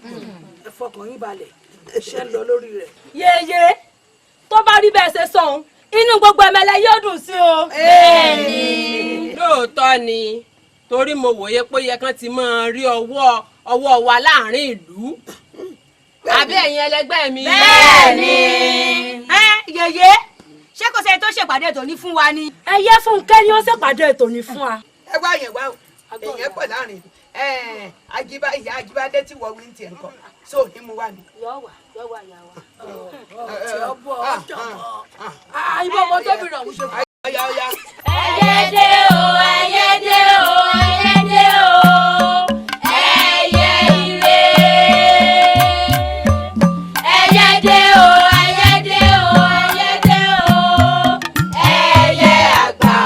Speaker 7: Ẹ fọkàn yín balẹ̀, iṣẹ́ ń lọ lórí rẹ̀.
Speaker 11: Yeye tó bá rí bẹ́ẹ̀ ṣe sọ̀hún inú gbogbo ẹ̀mẹ́lẹ́ yóò dùn sí o.
Speaker 2: Bẹ́ẹ̀ni. Lóòótọ́ ni torí mo wòye pé ó yẹ kán ti máa rí ọwọ́ wa láàrin ìlú. Àbí ẹ̀yin ẹlẹgbẹ́ mi.
Speaker 20: Bẹ́ẹ̀ni. Ẹ yèyé ṣé kò sẹ́ni tó ṣèpàdé ètò ní fún wa ni.
Speaker 11: Ẹ yẹ Fúnkẹ́ ni ó ṣèpàdé ètò ní fún wa.
Speaker 21: Ẹ wá yẹn wá o, èèyàn pọ̀ láàrin ìlú. Ìyá Ajíbádé tí wọ́n wí ní tiẹ̀ nǹkan so ní mu wá ni.
Speaker 7: Yọ wà yọ wà yà wá. Tí ọ bọ ọjọ́.
Speaker 19: Wo tó bí ràn wọ́n ṣe fún.
Speaker 2: Ẹyẹ dé o, ẹyẹ dé o, ẹyẹ dé o, ẹyẹ ire. Ẹyẹ dé o, ẹyẹ dé o, ẹyẹ dé o, ẹyẹ àgbà.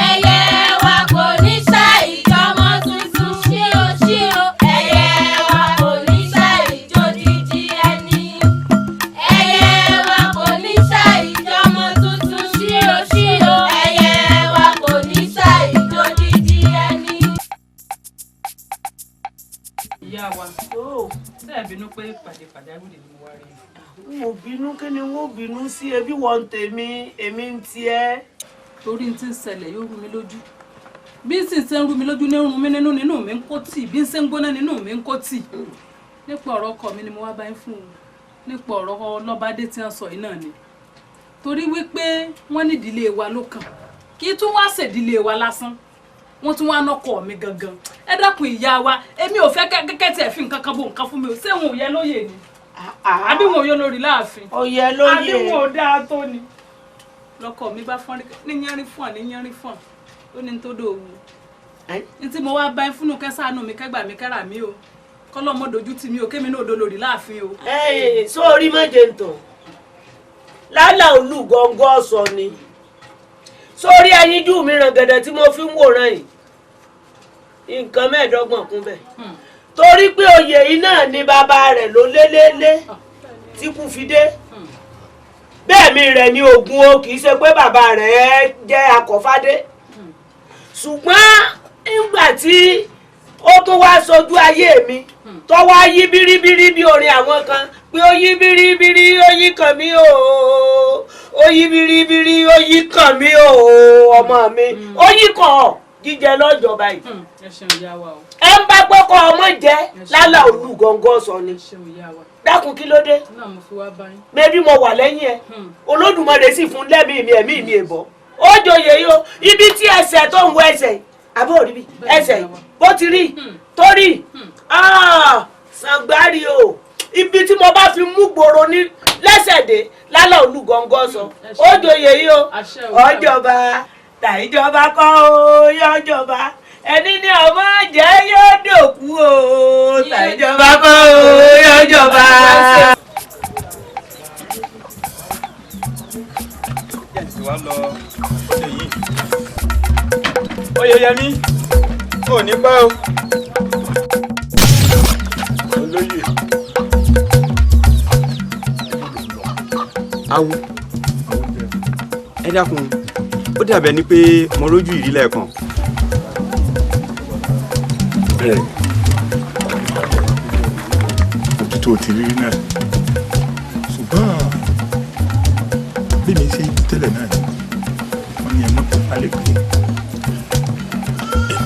Speaker 2: Ẹyẹ wa kò ní ṣàìjọmọ tuntun ṣí o ṣí o. Ẹyẹ wa kò ní ṣàìjòdìdí ẹni. Ẹyẹ wa kò ní ṣàìjọmọ tuntun ṣí o ṣí o. Ẹyẹ wa kò ní ṣàìjòdìdí ẹni.
Speaker 19: Ìyá wa, ṣé ẹ bínú pé pàdé pàjáwìrì ni mo wá rí i?
Speaker 9: N ò bínú, kí ni n ó bínú sí? Ẹbí wọn ń tèmi, èmi ń tiẹ̀.
Speaker 19: Torí n ti ń ṣẹlẹ̀ yóò rú mi lójú. Bí n sì ṣe ń rú mi lójú ní rún mi nínú, nínú mi ń kó tì, bí n ṣe ń gbóná nínú mi ń kó tì. Nípa ọ̀rọ̀ ọkọ mi ni mo wá bá yín fún un. Nípa ọ̀rọ̀ Lọ́bádé tí wọ́n sọ yìí náà ni. Torí wípé wọ́n ní ìdílé wa ló kàn. Kì í tún wá ṣèdílé wa lásán. Wọ́n tún wá nọkọ mi gangan. Ẹ dákun ìyá wa, èmi ò fẹ́ kẹ́kẹ́ tí ẹ fi nǹkan kan bo nǹkan fún mi o. Ṣé wọn ò yẹ lóye ni? Àbí wọn ò yọ lórí láàfin?
Speaker 9: Ó yẹ lóye.
Speaker 19: Àbí wọn ò dáa tó ni? Lọkọ mi bá fọ́n ní yánrí fún ọ ní yánrí fún ọ. Ó ní tó dòwú. Ní tí mo wá bá ń fúnnu kẹ́sàánú mi kẹ́gbà mi kẹ́rà mi o. Kọ́lọ́mọ dojú tì mí o, kémi náà dolórí láàfin o.
Speaker 9: Ẹ sórí mọ̀jẹ̀ ń tàn lálà olú gọ́ngọ́ sọ ni sórí ẹyinjú mi ràn gẹ̀dẹ̀ tí mo fi ń wòran yìí, nǹkan 25 kún bẹ́ẹ̀, torí pé oyè yìí náà ni bàbá rẹ̀ ló lélẹ́lé tí kú fi dé. Bẹ́ẹ̀ mi rẹ̀ ní ogun o, kì í ṣe pé bàbá rẹ̀ jẹ́ akọ̀fádé, ṣùgbọ́n nígbà tí ó tún wá sojú ayé mi tó wá yí bíríbírí bí orin àwọn kan pé ó yí bíríbírí ó yí kàn mí o, ó yí bíríbírí ó yí kàn mí o, ọmọ mi ó yí kàn ọ́ jíjẹ lọ́jọ́ báyìí.
Speaker 19: Ẹ ṣeun ìyá wa o.
Speaker 9: Ẹ ń bá gbọ́kọ̀ ọmọ jẹ́ lálà olú gọ́ngọ́ sọ ni.
Speaker 19: Ẹ ṣeun ìyá wa.
Speaker 9: Dákun, kí ló dé?
Speaker 19: Náà mo fi wá bá yín.
Speaker 9: Mẹbí mo wà lẹ́yìn ẹ, Olódùmarè sì fún lẹ́mìí mi, ẹ̀mí mi èbọ̀ ó joyè yìí o. Ibi tí ẹsẹ̀ tó ń wọ ẹsẹ̀ àbó rí bí ẹsẹ̀ bó ti rí torí sàngbárì o, ibi tí mo bá fi mú gbòòrò ní lẹ́sẹ̀ dé lálà olú gọ́ngọ́ sọ, ó joyè yìí o. Ọjọba tàìjọba kọ́ o, yọjọba ẹni ní ọmọ jẹ́ yóò dòkú o, tàìjọba kọ́ o, yọjọba.
Speaker 12: Wá lọ òde yìí. Oyèyẹmí, ò ní pẹ́ o.
Speaker 6: Olóyè.
Speaker 12: Awo, ẹ dákun, ó dàbẹ̀ ni pé mo rójú ìrí lẹ́ẹ̀kan.
Speaker 14: Bẹ́ẹ̀, ojú tó ti rí náà, ṣùgbọ́n bí mi ṣe tẹ́lẹ̀ náà ni wọ́n ní ẹ mọ́ pípa lè pé ẹ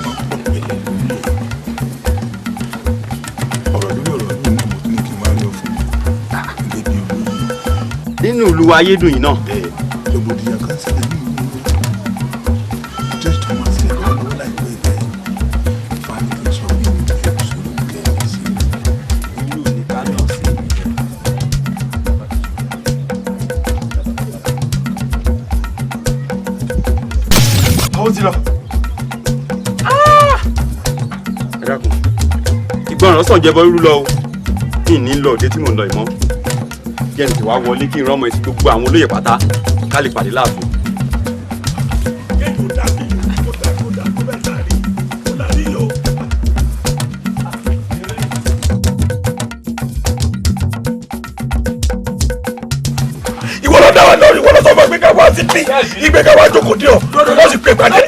Speaker 14: mọ́ pọ̀ pẹ̀lẹ́ lórí ọ̀rọ̀ lórí ọ̀rọ̀ yìí náà mo tún ní kí n wá lọ fún mi gẹ́gẹ́ bí olóyè.
Speaker 12: Nínú ìlú ayédùn yìí náà.
Speaker 14: Bẹ́ẹ̀, rògbòdìyàn kan ṣẹlẹ̀ ní ìlú tó sì tún máa ṣẹlẹ̀ lọ́wọ́ láìpẹ́ ìgbà yìí fani kí n sọ bí mi kẹ́ sùúrù kẹ́ ẹ̀ sí.
Speaker 12: Ó ti lọ. Ẹ dákun, ìgbọràn sàn jẹbọ rírú lọ o. Kí n ní lọ òde tí mò ń lọ ìmọ̀ jẹ́ ní tí wàá wọlé kí n rán ọmọ ẹtì gbogbo àwọn olóyè pátá ká lè pàdé láàfin.
Speaker 6: Ìwọ ló dá wa lọ, ìwọ ló sọ fún ìgbéga wa sí bí ìgbéga wa jókòó dé ọ, wọ́n sì pè pàdé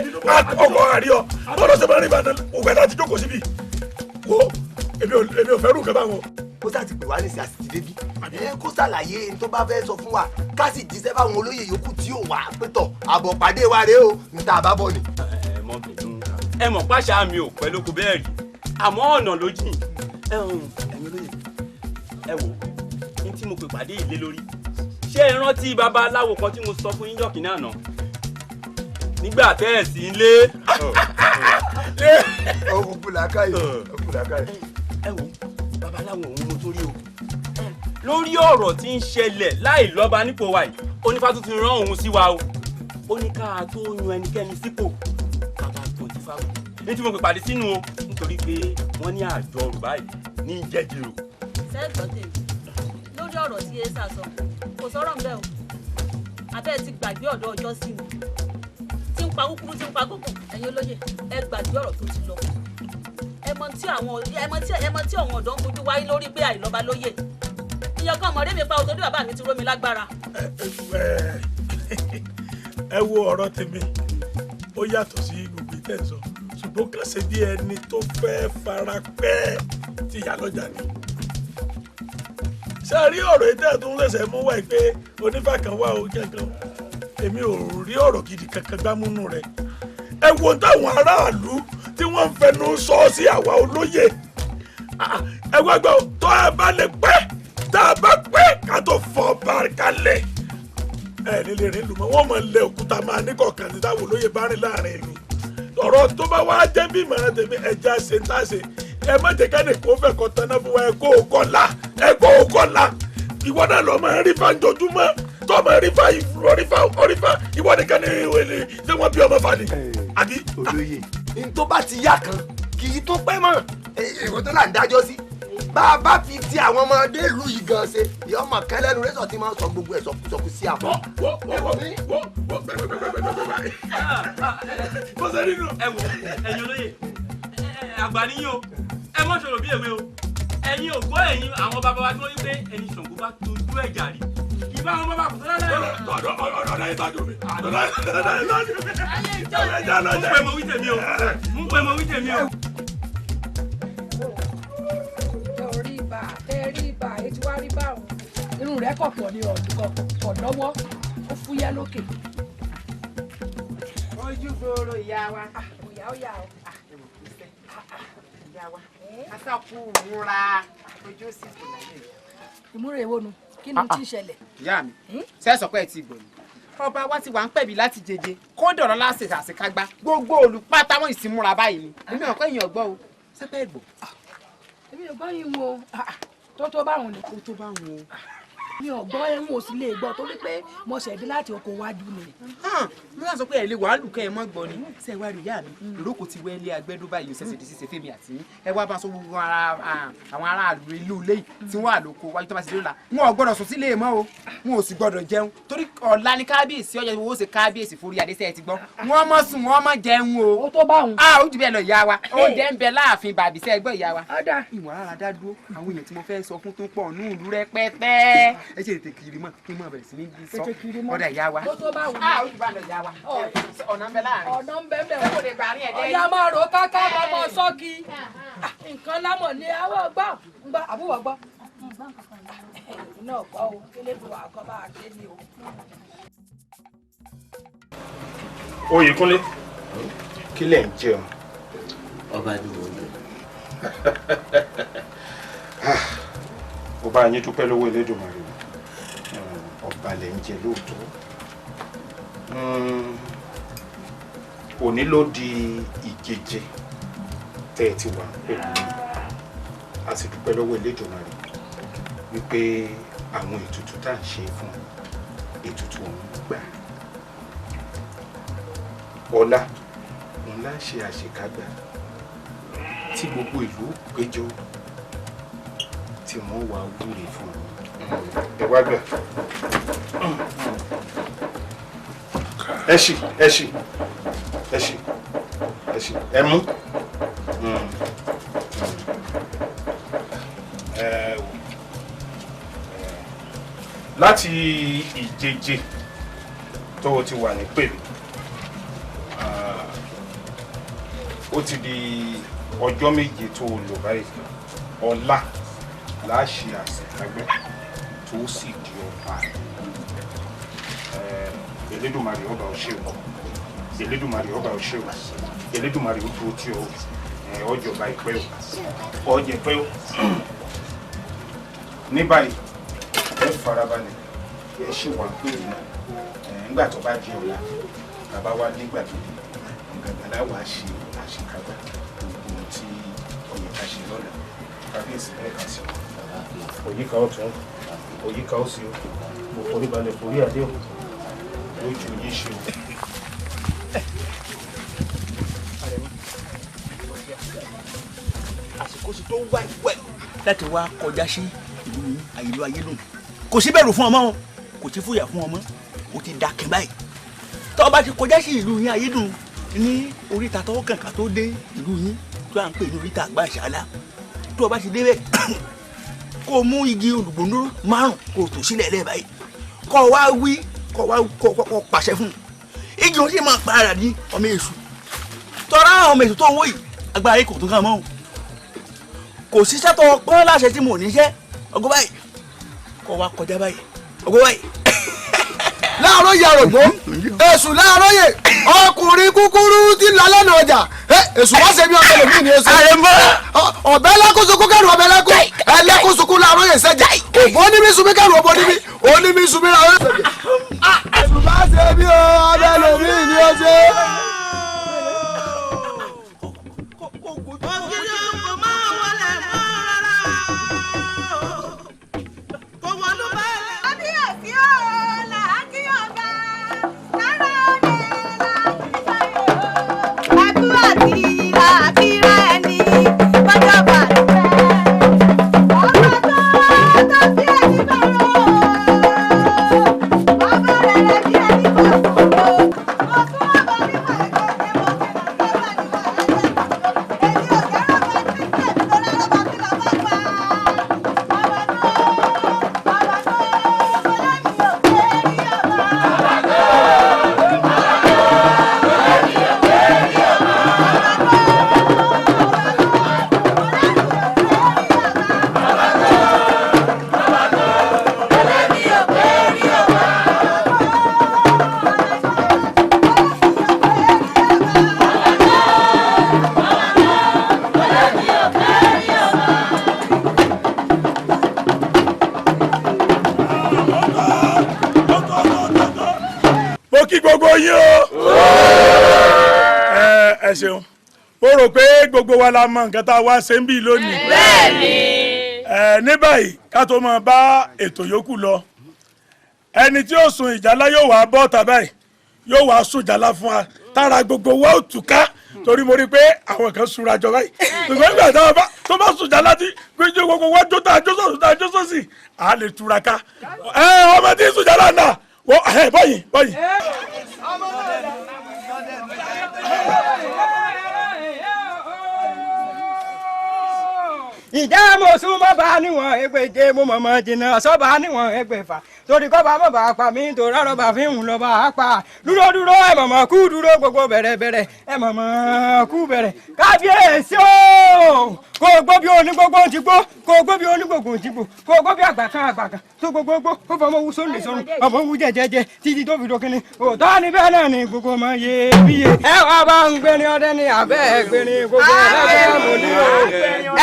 Speaker 6: ọkọ̀ àrí ọ, bọ́ọ̀lù ṣe máa ń rí Ìbàdàn ògbẹ́ láti jókòó síbi wo. Èmi ò fẹ́ rú nǹkan báwọn.
Speaker 22: Kó sáà ti pè wá nísìnyí, àti ti débi ẹ kó ṣàlàyé ní tó bá fẹ́ sọ fún wa, ká sì jíṣẹ́ fáwọn olóyè yòókù tí ò wá pétọ̀ àbọ̀ pàdé wa rèé o, ní tá a bá bọ̀ ni.
Speaker 12: Ẹ mọ bínú, ẹ mọ̀ pàṣà mi ò pẹ́ lóko bẹ́ẹ̀ rí, àmọ́ ọ̀nà ló jìn. Ẹ̀yin olóyè, ẹ wò ní tí mo pè pàdé yìí lé lórí, ṣé ẹ rántí babaláwo kan tí mo sọ fún yín jọ̀kínní àná nígbà tẹ́ ẹ̀ sí ilé.
Speaker 6: Ọkùnkùn làákàyè, ọkùnkùn làákàyè.
Speaker 12: Ẹ wo babaláwo òun mo tó rí o, Lórí ọ̀rọ̀ tí ń ṣẹlẹ̀ láì lọ́ba nípò wa yìí, onífá tún ti rán òun sí wa o. Ó ní ká tó yan ẹnikẹ́ni sípò bàbá tó ti fáwọn. Ní tí mo pè pàdé sínú o, nítorí pé wọ́n ní àjọ ọ̀rọ̀ báyìí ní jẹ́jẹ̀rò.
Speaker 4: Sẹ́gbọ̀n tèmi lórí ọ̀rọ̀ tí Esa sọ, kò sọ̀rọ̀ ń bẹ́ o. Abẹ́ ti gbàgbé ọ̀dọ́ ọjọ́ sí mi tí ń pa kúkúrú tí ń pa gúngùn. Ẹ̀yin olóyè, ẹ gbàgbé ọ̀rọ̀ tó ti lọ. Ẹ mọ tí àwọn ọ̀dọ́ ń fojú wáyé lórí pé àìlọ́ba lóyè. Ìyẹn kan mọ̀rẹ́ mi pa òtò bí bàbá mi ti ró mi lágbára.
Speaker 14: Ẹ wo ọ̀rọ̀ tèmi, ó yàtọ̀ sí gbogbo ìtẹ̀sọ̀, ṣùgbọ́n kàn ṣe bí ẹni tó fẹ́ fara pẹ́ ti ìyá lọ́jà ni. Ṣé a rí ọ̀rọ̀ ìtẹ̀ tó ń ṣẹ̀ṣẹ̀ mú wáyé pé onífà kan wà ó kankan? Èmi ò rí ọ̀rọ̀ gidi kankan gbámúnú rẹ̀. Ẹ wo táwọn aráàlú tí wọ́n ń fẹnu sọ sí àwa olóyè. Ẹ wá gbọ́, tó ẹ bá lè pẹ́, tá a bá pẹ́ ká tó fọ́ bàrkalẹ̀. Ẹ nílé rìn lùmọ́, wọ́n mọ̀ lẹ òkúta máa ní kọ̀ọ̀kan ní táwọn olóyè bá rìn láàrin ìlú. Ọ̀rọ̀ tó bá wá jẹ́ bí ìmọ̀ràn tèmi, ẹja ṣe ń tá ṣe. Ẹ má jẹ́ ká nìkan fẹ́ kọ́ taná fún wa, ẹ kó o kọ́ la, ẹ kó o kọ́ la. Ìwọ náà lọ máa rí fa njojúmọ́, tó máa rí fa orífa orífa, ìwọ nìkan ní ìwé tí wọ́n bí ọmọ fa ni. Àbí.
Speaker 22: Olóyè, n tó bá ti yá kan kì í tó pẹ́ mọ́, èrò tó là ń dájọ́ sí. Bá a bá fi ti àwọn ọmọdé ìlú yìí gan ṣe, ìyá ọmọ kẹlẹ́nu rẹ́sọ̀ tí máa ń sọ gbogbo ẹ̀ sọkúsọkú sí àpò.
Speaker 14: Bó ṣe rí nù.
Speaker 12: Ẹ wò, ẹ̀yin olóyè, àgbà níyìn o, ẹ mọ̀ ṣòro bí èwe o. Ẹ̀yin ò gbọ́ ẹ̀yin àwọn bàbá wa tí wọ́n ní pé ẹni Ṣàngó bá tójú ẹ̀jà rí. Ìbá àwọn bàbá kò sọ́dọ̀ lẹ́yìn.
Speaker 14: Ọ̀dọ̀ yìí tọ́jú mi. Ọ̀dọ̀ yìí tọ́jú mi.
Speaker 12: Mú pé mo wí tèmi o. Mú pé mo wí tèmi o.
Speaker 20: Orí ibà etí wá rí báwọn. Irun rẹ̀ kọ̀ pọ̀ ní ọ̀dùnkọ̀ kọ̀ lọ́wọ́, ó fúyẹ́ lókè.
Speaker 3: Ojú gbòòrò ìyá wa.
Speaker 20: Òyà ó yà ó.
Speaker 3: Ìyá wa, asákú múra ojú sì kò láyé.
Speaker 20: Ìmúra èwo nu? Kí ni tí ń ṣẹlẹ̀?
Speaker 3: Ìyá mi, ṣé sọ pé ẹ ti gbọ́ ni? Ọba wa ti wà ń pẹ̀bí láti jẹjẹ, kódà ọ̀rọ̀ láti àṣekágbá, gbogbo olùpátá wọn ìsìnmúra báyìí ni. Èmi ò pẹ́ èèyàn gbọ́ o, ṣé pẹ́ gbọ́?
Speaker 20: Èmi ò gbọ́ yín o, tó báwọn ni.
Speaker 3: Tó báwọn o.
Speaker 20: Mi ò gbọ́, ẹ̀hún ò sì lè gbọ́ torí pé mo ṣẹ̀dí láti oko wájú ni.
Speaker 3: Mo náà sọ pé ẹ lè wàhálù kẹ́ ẹ mọ́ gbọ́ ni. Ṣé ẹ wá rí ìyá mi? Ìrókò ti wẹ́ ilé agbẹ́dó báyìí, ṣẹ̀ṣẹ̀ di ṣíṣe fèmí àti yín. Ẹ wá bá sọ gbogbo àwọn aráàlú ìlú ilé yìí tí wọ́n àlòkò wájú tó bá ti dé lọ́la. Wọn ò gbọ́dọ̀ sùn sílé mọ́ o, wọn ò sì gbọ́dọ̀ jẹun torí ọ̀la ni kábíyèsí ọjọ́ owó ṣe kábíyèsí forí adé sẹ́ẹ̀ ti gbọ́. Wọ́n mọ̀ sùn, wọ́n mọ̀ jẹun o.
Speaker 20: Ó tó bá òun.
Speaker 3: A ó jù bẹ́ẹ̀ lọ ìyá wa. Oúnjẹ ń bẹ láàfin bàbí sẹ́ẹ̀ gbọ́ ìyá wa. Ìwọ̀n rárá dá dúró, àwọn èèyàn tí mo fẹ́ sọ fún tó pọ̀ nù ìlú rẹpẹtẹ. Ẹ ṣe tètè kiri mọ́ kí n máa bẹ̀rẹ̀ sí ní sọ ọ̀dà ìyá wa.
Speaker 20: Ó tó bá wù.
Speaker 3: A ó jù bá lọ ìyá wa. Ọ̀nà ń bẹ láàrin.
Speaker 20: Ọ̀nà ń bẹ bẹ̀.
Speaker 3: Ṣé kò lè gbà rí ẹ̀dẹ́ yìí?
Speaker 20: Ọ̀yà máa rò káká ọmọ sọ́ọ̀kì. Nǹkan lámọ̀ ni àwọn gbọ́ ń gbọ́ àbúrò gbọ́. Náà gbọ́ o, kílódé wà kọ́ bá a ṣe ni o.
Speaker 8: Oyèkúnlé, kí lẹ̀ ń jẹun?
Speaker 18: Ọba ni mò ń jẹ.
Speaker 8: Mo bá yín dúpẹ́ lọ́wọ́ Elédùmarè, ọba lẹ̀ ń jẹ lóòótọ́. Òní ló di ìkeje tẹ́ ẹ ti wà pẹ̀lú mi. A sì dúpẹ́ lọ́wọ́ Elédùmarè wípé àwọn ètùtù tá à ń ṣe fún ètùtù ọ̀hún gbà. Ọlá òun lá ṣe àṣekágbá tí gbogbo ìlú péjọ tí wọ́n wá wúre fún un. Ẹ wá gbà. Ẹ ṣì ẹ ṣì ẹ ṣì ẹ ṣì ẹ mú. Ẹ wò láti ìjeje tó o ti wà ní pèlú, ó ti di ọjọ́ méje tó o lò báyìí. Ọ̀la láṣẹ àṣekágbẹ́ tó sì di ọba. Elédùmarè ọba ò ṣe o, Elédùmarè ọba ò ṣe o, Elédùmarè ó dúró tí o, ọjọba ìpẹ́ o, ọjẹ pẹ́ o. Ní báyìí ẹ farabalẹ̀, ẹ ṣì wà pé nígbà tó bá di ọ̀la bàbá wa nígbàgede gbàgbàlá wàá ṣe àṣekágbá gbogbo tí ó yẹ ká ṣe lọ́la. Kábíyèsí lẹ́ẹ̀kan sí i. Òyíká ọ̀tún, òyíká òsì o, mo forí balẹ̀ forí adé o, lójú yín ṣe o.
Speaker 5: Àsìkò sì tó wá ìwẹ̀ láti wá kọjá sí ìlú ìlú Ayédùn. Kò sí bẹ̀rù fún ọmọ o, kò sí fòyà fún ọmọ, o ti dákẹ́ báyìí. Tó bá ti kọjá sí ìlú yín Ayédùn ní oríta tọwọ́ kàǹkà tó dé ìlú yín tó à ń pè ní oríta àgbà ìṣàlá, tó o bá ti débẹ̀ kó o mú igi olùgbòǹdúró 5 kó o tò sílẹ̀ lẹ́ẹ̀ báyìí, kó o wá wí, kó o wá kó o pàṣẹ fún un, igi òun sì máa para ní ọmọ èṣù. Tọ́ra àwọn ọmọ èṣù tó ń wò yìí, agbára yìí kò tó kàn mọ́ o, kò síṣẹ́ tó pọ́n láṣẹ tí mò ń níṣẹ́. Ọgọ́ báyìí kó o wá kọjá báyìí, ọgọ́ báyìí.
Speaker 6: Láàárọ̀ yà rògbò èṣù, láàárọ̀ yè ọkùnrin kúkúrú tí ń lọ lọ́nà ọjà, èṣù wá ṣe bí ọbẹ̀ lòmí ni èṣù. Ọ̀bẹ lẹ́kùnsùnkún kẹrù ọbẹ̀ lẹ́kùn ẹlẹ́kùnsùnkún láàárọ̀ yè sẹ́jà, òbó níbi sunmi kẹrù ọbọ̀ níbi oníbi sunmi láàárọ̀ yè sẹ́jà. Èṣù bá ṣe bí ọbẹ̀ lòmí ni ó ṣe.
Speaker 14: Ẹ ṣeun, mo rò pé gbogbo wa la mọ nǹkan tá a wá ṣe ń bí lónìí.
Speaker 2: Bẹ́ẹ̀ni.
Speaker 14: Ẹ ní báyìí ká tó máa bá ètò yòókù lọ, ẹni tí yóò sun ìjálá yóò wá bọ́ tàbá yìí, yóò wá sun ìjálá fún wa tára gbogbo wa ó tù ká, torí mo rí i pé àwọn kan sunra jọ báyìí. Ṣùgbọ́n nígbà tó bá sun ìjálá tí gbogbo wa jó tá a jó sọ̀tún tá a jó sọ̀sì, à lè túra ká. Ẹ ọmọ tí ń sun ìjálá náà wọ ẹ bọ́yìn bọ́yìn.
Speaker 10: Ìjà mo sún mọ́ bá níwọ̀n ẹgbẹ̀je, mo mọ̀mọ́ jìnnà sọ́ba níwọ̀n ẹgbẹ̀fà, torí kọ́ bá mọ̀ bá pa mí, torí ọ̀rọ̀ bá fi ń lọ bá pa. Dúró dúró ẹ mọ̀mọ́ kú dúró, gbogbo bẹ̀rẹ̀ bẹ̀rẹ̀ ẹ mọ̀mọ́ kú bẹ̀rẹ̀. Kábíyèsí o, kò gbó bí onígbogbo ti gbó, kò gbó bí onígbogbo ti gbó, kò gbó bí àgbà kan àgbà kan tó gbogbo gbó, ó fọmọ wú sóńlè sọrùn, ọmọ wú jẹjẹjẹ títí tó fi dókínní. Òótọ́ ni bẹ́ẹ̀ náà ni gbogbo ọmọ yé bíye. Ẹ wá bá ń gbé ní ọdẹ ní abẹ́ ẹgbẹ́ ní gbogbo ẹlẹ́gbẹ́ mo ní o.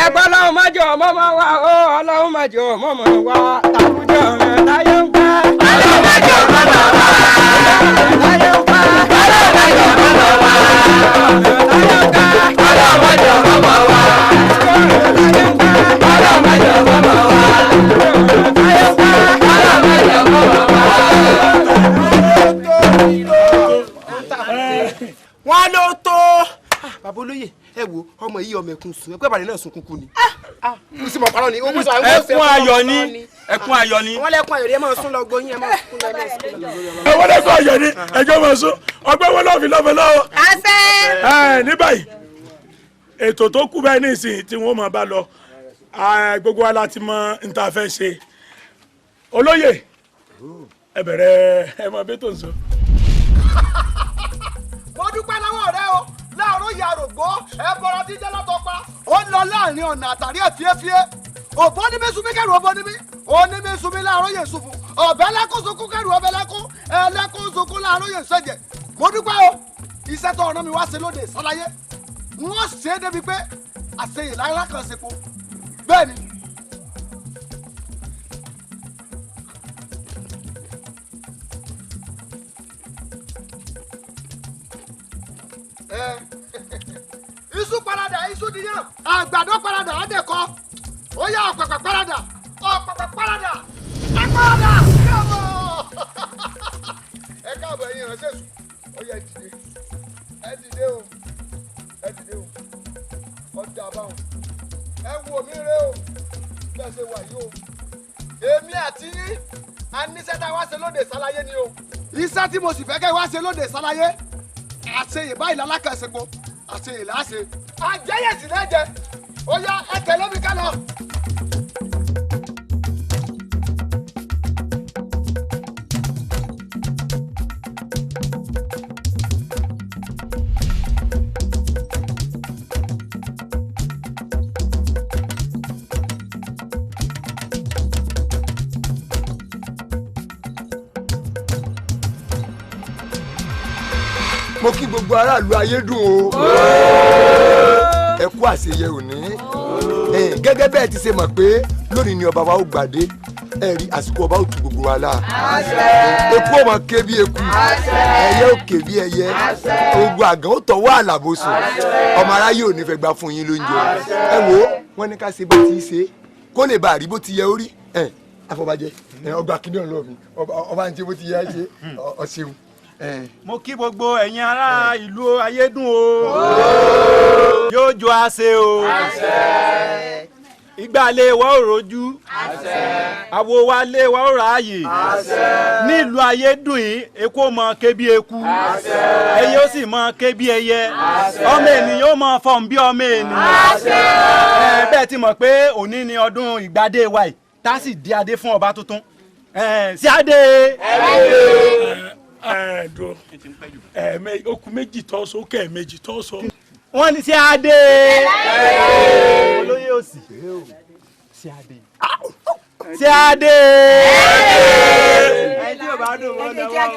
Speaker 10: Ẹgbẹ́ ọlọ́run má jẹ́ ọmọ máa wá o, ọlọ́run má jẹ́ ọmọ máa wá, tàbújọ rẹ̀ táyé ń pẹ́. Ọlọ́run má jẹ́ ọmọ máa wá, táyé ń pẹ́. Ọlọ́run má jẹ́ ọmọ máa wá, táyé ń pẹ́. Ọlọ́run má jẹ́ ọmọ máa wá, táyé ń pẹ́. Ọlọ́run má jẹ́ ọmọ máa wá, táyé ń pẹ́. Ọlọ́run má jẹ́ ọmọ máa wá.
Speaker 3: Wọ́n ló tó. Bàbá olóyè, ẹ wo ọmọ yìí, ọmọ ẹkún sùn, ẹkún ìbàdàn náà sun kúkú ni.
Speaker 12: Ẹkún ayọ̀ ni, ẹkún ayọ̀ ni.
Speaker 3: Wọ́n lẹ́kún ayọ̀ ni, ẹ máa sún lọ gbóyún, ẹ máa sún lọ, ẹ máa sún lọ.
Speaker 14: Ẹ wọ́n lẹ́kún ayọ̀ ni, ẹjọ́ máa sún ọgbẹ́ wọn lọ́ọ̀fin lọ́fẹ̀ lọ́wọ́.
Speaker 2: Àṣẹ.
Speaker 14: Ẹ ní báyìí ètò tó kù báyìí nísìnyí tí wọ́n máa bá lọ, gbogbo wa láti mọ n ta fẹ́ ṣe. Olóyè ẹ bẹ̀rẹ̀, ẹ mọ bí tó ń sọ.
Speaker 6: Mo dúpẹ́ lọ́wọ́ rẹ o, láàárọ̀ ìyá rògbò ẹ bọ̀rọ̀ dídé látọpa, ó lọ láàrin ọ̀nà àtàrí ẹ̀ fíẹ́fíẹ́. Òbó níbi sunmi kẹrù ọbọ níbi oníbi sunmi láàárọ̀ yẹn sunfun, ọ̀bẹ lẹ́kún sunkún kẹrù ọbẹ̀ lẹ́kún ẹlẹ́kún sunkún láàárọ̀ yẹn sẹ̀jẹ̀. Mo dúpẹ́ o, iṣẹ́ tó ọ̀nà mi wá ṣe lóde ìsọláyé, wọ́n ṣe é débi pé àṣeyè lára kan ṣe po bẹ́ẹ̀ ni. Iṣu parada, iṣu diyàn, àgbàdo parada, àdẹ̀kọ, ó yá ọ̀pẹ̀pẹ̀ parada, Ìránṣẹ́ sùn, ó yẹ dìde, ẹ dìde o, ẹ dìde o, ọjà báwọn. Ẹ wo mi rẹ o, bẹ́ẹ̀ ṣe wà yìí o. Èmi àti yín, a níṣẹ́ tá a wá ṣe lóde ìsálayé ni o. Iṣẹ́ tí mo sì fẹ́ kẹ́ wá ṣe lóde ìsálayé, àṣeyè báyìí lálákàṣepọ̀, àṣeyè láṣe. Àjẹyẹ̀sì lẹ́jẹ̀, ó yá ẹ tẹ̀lé mi ká lọ. Mo kí gbogbo aráàlú ayédùn o, ẹ kú àṣeyẹ òní. Gẹ́gẹ́ bẹ́ẹ̀ ti ṣe mọ̀ pé lónìí ni ọba wa ó gbàdé, ẹ rí àsìkò ọba ó tu gbogbo wa la. Eku ó máa ké bí eku, ẹyẹ ó ké bí ẹyẹ, gbogbo àgàn ó tọwọ́ àlàbòsùn, ọmọ aráyé ò ní fẹ́ gbà fún yín lóúnjẹ. Ẹ wo wọ́n ní ká ṣe bó ti ṣe kó lè bá àrí bó ti yẹ ó rí. Afọbajẹ ọgbà kìnìún lọ mi, ọba ń ṣe bó ti yẹ ẹ ṣe, ọ ṣeun.
Speaker 12: Mo kí gbogbo ẹ̀yin ará ìlú ayédùn o, yóò jọ àṣẹ o, ìgbà lé wa ò rojú, àwo wa lé wa ò ráàyè. Nílùú ayédùn yìí, eku ó mọ ké bí eku, ẹyẹ ó sì mọ ké bí ẹyẹ, ọmọ ènìyàn ó mọ fọ̀n bí ọmọ ènìyàn. Bẹ́ẹ̀ ti mọ̀ pé òní ni ọdún ìgbadé wa yìí, tá a sì di adé fún ọba tuntun. Sí adé.
Speaker 14: Okùn méjì tọ́ sọ, ó kẹ́ méjì tọ́ sọ.
Speaker 12: Wọ́n ní sí adé. Olóyè òsì. Sí adé. Sí adé. Ẹni tí ò bá dùn wọ́n lọ́wọ́.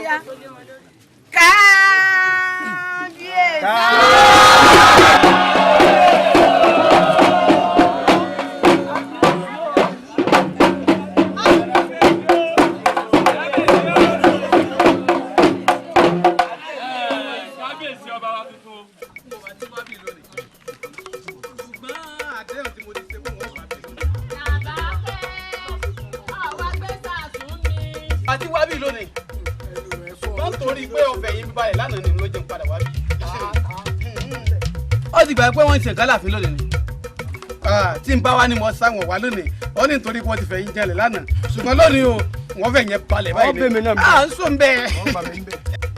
Speaker 2: Kábíyèsí.
Speaker 3: Àti wá bí lónìí, ṣùgbọ́n torí pé ọbẹ̀ yìí balẹ̀ lánàá ni ló jẹun padà wá bí. Ó ti gbà pé wọ́n ń ṣe nǹkan láàfin lónìí ni tí n bá wá ní mo sáwọn wá lónìí, ó ní nítorí pé wọ́n ti fẹ́ yín jẹlẹ̀ lánàá, ṣùgbọ́n lónìí o wọ́n fẹ́ yẹn balẹ̀ báyìí ni à ń sùn bẹ́ẹ̀.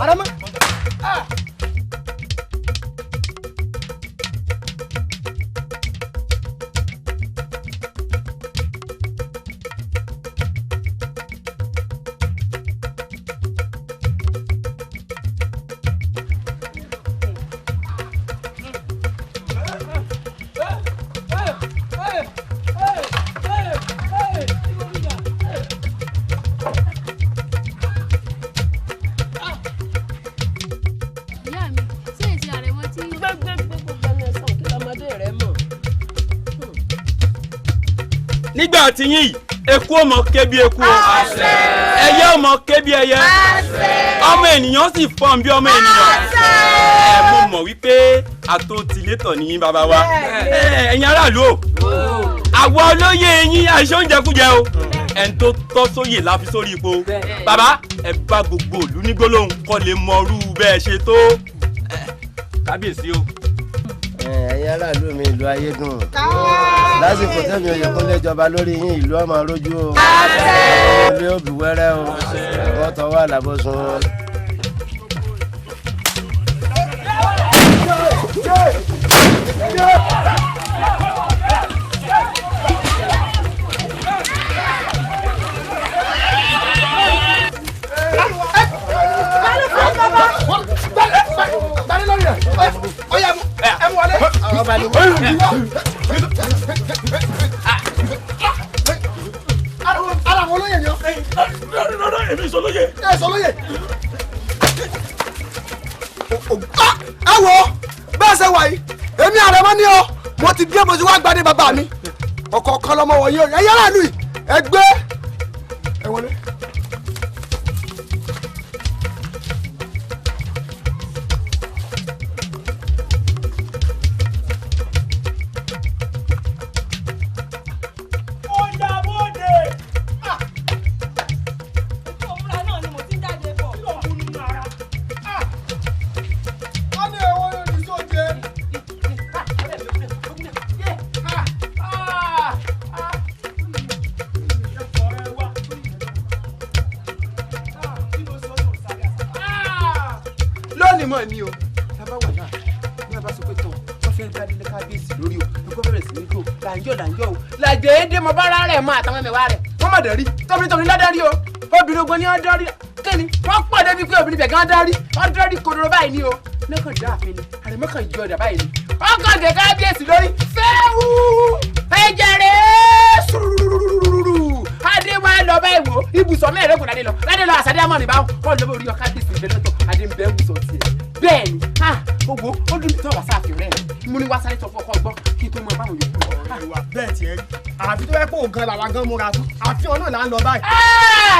Speaker 10: Arama.
Speaker 12: Nígbà tí yín yìí, eku ó mọ ké bí eku o, ẹyẹ ó mọ ké bí ẹyẹ, ọmọ ènìyàn sì fọ́n bí ọmọ ènìyàn. Ẹ mo mọ̀ wípé àtòtìlétọ̀ ni yín bàbá wa. Ẹ̀yin aráàlú o, àwa olóyè yín àìṣe oúnjẹ kújẹ o, ẹni tó tọ́ sóyè la fi sórí ipò. Bàbá ẹ bá gbogbo ìlú ní gbólóhùn kọ́ lè mọrú bẹ́ẹ̀ ṣe tó. Kábíyèsí o.
Speaker 18: Ẹ̀yin aráàlú mi, ìlú ayédùn, lásìkò tẹ́mi Oyèkúnlé jọba lórí yín, ìlú ọmọ rójú o, ilé òbí wẹ́rẹ́ o, wọ́n tọwọ́ àlàbọ̀sùn.
Speaker 6: Ara àwọn olóyè ni ọ.
Speaker 14: Èmi sọ lóye.
Speaker 6: Ẹ sọ lóye. Ẹ wo bẹ́ẹ̀ ṣe wà yìí èmi Àrẹ̀mọ ni o mo ti dé mo ti wá gbadé bàbá mi ọ̀kọ̀ọ̀kan lọmọ wọ̀nyí o ẹ̀yẹ́ aráàlú yìí ẹ gbé ẹ wọlé.
Speaker 3: Lónìí mọ̀ ni o tábà wà náà ní abá sọ pé tán wọ́n fẹ́ gbá délé kábíyèsí lórí o ẹ̀kọ́ bẹ̀rẹ̀ sí ní jò làǹjọ́ làǹjọ́ o làgbèédé mo bá rárẹ̀ mọ́ àtàwọn ẹ̀mẹ̀wá rẹ̀ wọ́n mọ̀ dẹ̀rí tọ́bìnrin tọ́bìnrin ládàrí o obìnrin ogun ni wọ́n dárí kíni wọ́n pọ̀ débi pé obìnrin bẹ̀ gan dárí wọ́n dárí kodoro báyìí ni o lọ́kàn dá àfin ni àrẹ̀mọ́kàn yọ ọ̀dà báyìí ni ọkàn gẹ̀ kábíyèsí lórí fẹ́ẹ́wù ẹ̀jẹ̀ rẹ̀ sùrùrùrùrù adé wa lọ báyìí wò ibùsọ̀ mẹ́ẹ̀ẹ́dógún ládé lọ ládé lọ àṣàdé amọ̀nì báwọn kọ́ lọ́bọ̀ orí ọkà gbèsè ìbẹ́ lọ́tọ̀ adé ń bẹ́ ibùsọ̀ tiẹ̀ bẹ́ẹ̀ ni ah owó ó dùn mí tó wà sáàfin rẹ̀ mo ní wá sáré sọ fún ọkọ gbọ́ kí n tó mọ báwọn yòókù lọ.
Speaker 15: Bẹ́ẹ̀ tiẹ̀ rí àfi tó yẹ kó gan làwa gan múra tán àfi ọ̀nà là ń lọ báyìí.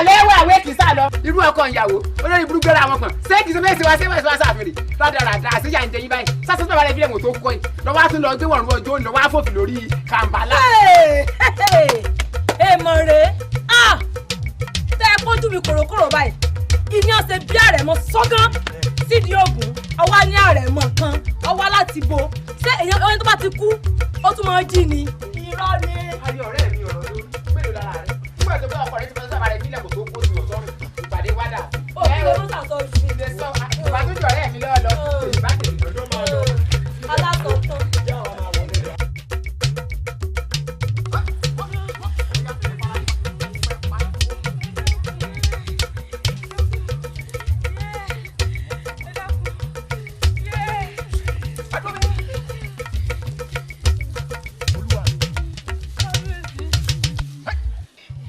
Speaker 3: Lẹ́wọ̀ àwẹ̀ kì í sá lọ irú ọkọ ìyàwó olórí burúkú gbéra wọn pọ̀n ṣé kì í ṣe fẹ́ẹ́ ṣe wá ṣé wá sáàfin rè rádaràdà àṣeyà ń jẹyìn báyìí sásán bàbá rẹ fi lẹ́wọ̀n tó kọ́ yìí lọ́wọ́ á tún lọ gbé wọ̀rùn ọjọ́ òní lọ́wọ́ á fòfin lórí kàǹbálà.
Speaker 4: Èèmọ̀ rèé tẹ́ ẹ kójú mi kòròkòrò báyìí ìní ọ̀sẹ̀ bí Àrẹ̀mọ sọ́gán sídìí ògùn ọwá ní Àrẹ̀mọ kan ọwá láti bo ṣé èèyàn ọyàn tó bá ti kú ó tún máa ń jí ni. Irọ́ ni.
Speaker 3: Ayé ọ̀rẹ́ mi ọ̀rọ̀ lórí mélòó lára rẹ̀ nígbà tó bá ọkọ rẹ ti fẹ́ sábà rẹ bílẹ̀ kò tó kó sí ọ̀sọ́run ìpàdé wádà.
Speaker 4: Òkú ló ń sàsọ jù.
Speaker 3: Ilé sọ ìbátújọ ọ̀rẹ́ mi lọ́ọ́ lọ ìbátẹ̀lẹ̀ lọ́dọ́ máa lọ.
Speaker 4: Alásọ̀tàn.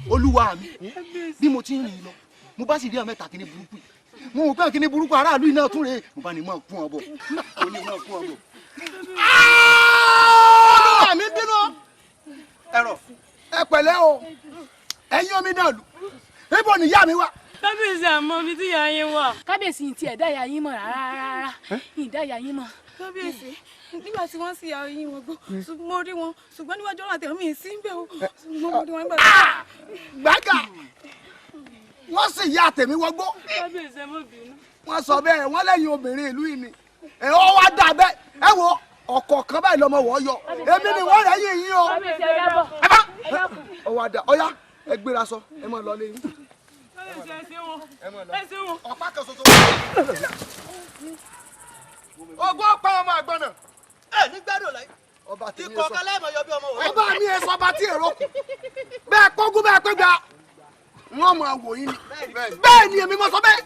Speaker 13: Olúwa mi bí mo ti ń rìn lọ mo bá sì rí àwọn mẹ́ta kíní burúkú yìí mo wò pé kíní burúkú aráàlú iná tún rèé mo bá ní mọ̀ kún ọ bọ̀ mo ní mọ̀ kún ọ bọ̀.
Speaker 6: Olúwa mi bínú ẹ̀rọ ẹ pẹ̀lẹ́ o ẹ̀yin omi náà lù níbo ni ìyá mi wà.
Speaker 16: Kábíyèsí àmọ́ ibi tí ìyá yín wà.
Speaker 23: Kábíyèsí yìí ti ẹ̀dá ìyá yín mọ̀ rárá rárá ìdá ìyá yín mọ̀.
Speaker 16: Kábíyèsí nígbà tí wọ́n sì ya eyín wọn gbọ́ mo rí wọn ṣùgbọ́n níwájú ọ̀rọ̀ àtẹ̀wọ́n mi sí ń bẹ̀ o ṣùgbọ́n mo rí wọn nígbà tí.
Speaker 6: Gbàgà wọ́n sì ya tèmi wọgbó.
Speaker 16: Kábíyèsí ẹ má bínú.
Speaker 6: Wọ́n sọ bẹ́ẹ̀ wọ́n lẹ́yìn obìnrin ìlú yìí ni ẹ̀ ọ́ wá dà bẹ́ẹ̀ ẹ wo ọ̀kọ̀ọ̀kan báyìí lọmọ wọ̀ yọ èmi ni wọ́n rẹ̀ yín yín o.
Speaker 16: Kábíyèsí ẹ yábọ̀.
Speaker 6: Ọwọ́ àdá ọ̀yá ẹ gbéra sọ ẹ má lọ lé yín.
Speaker 16: Kábíyèsí ẹ ṣeun ẹ ṣeun.
Speaker 6: Ọ̀pá kan ṣoṣo.
Speaker 15: Ogún ọ̀pá ọmọ àgbọn náà ẹ ní gbádùn láyé.
Speaker 6: Ọba tèmi
Speaker 15: Ikọ̀ kan lẹ́ẹ̀mọ̀ yọ bí ọmọ wò.
Speaker 6: Ọba mi ẹ sọ ọba tí èrò kù bẹ́ẹ̀ kógún bẹ́ẹ̀ pé gba wọ́n máa wò yín ni bẹ́ẹ̀ ni èmi mọ̀ sọ bẹ́ẹ̀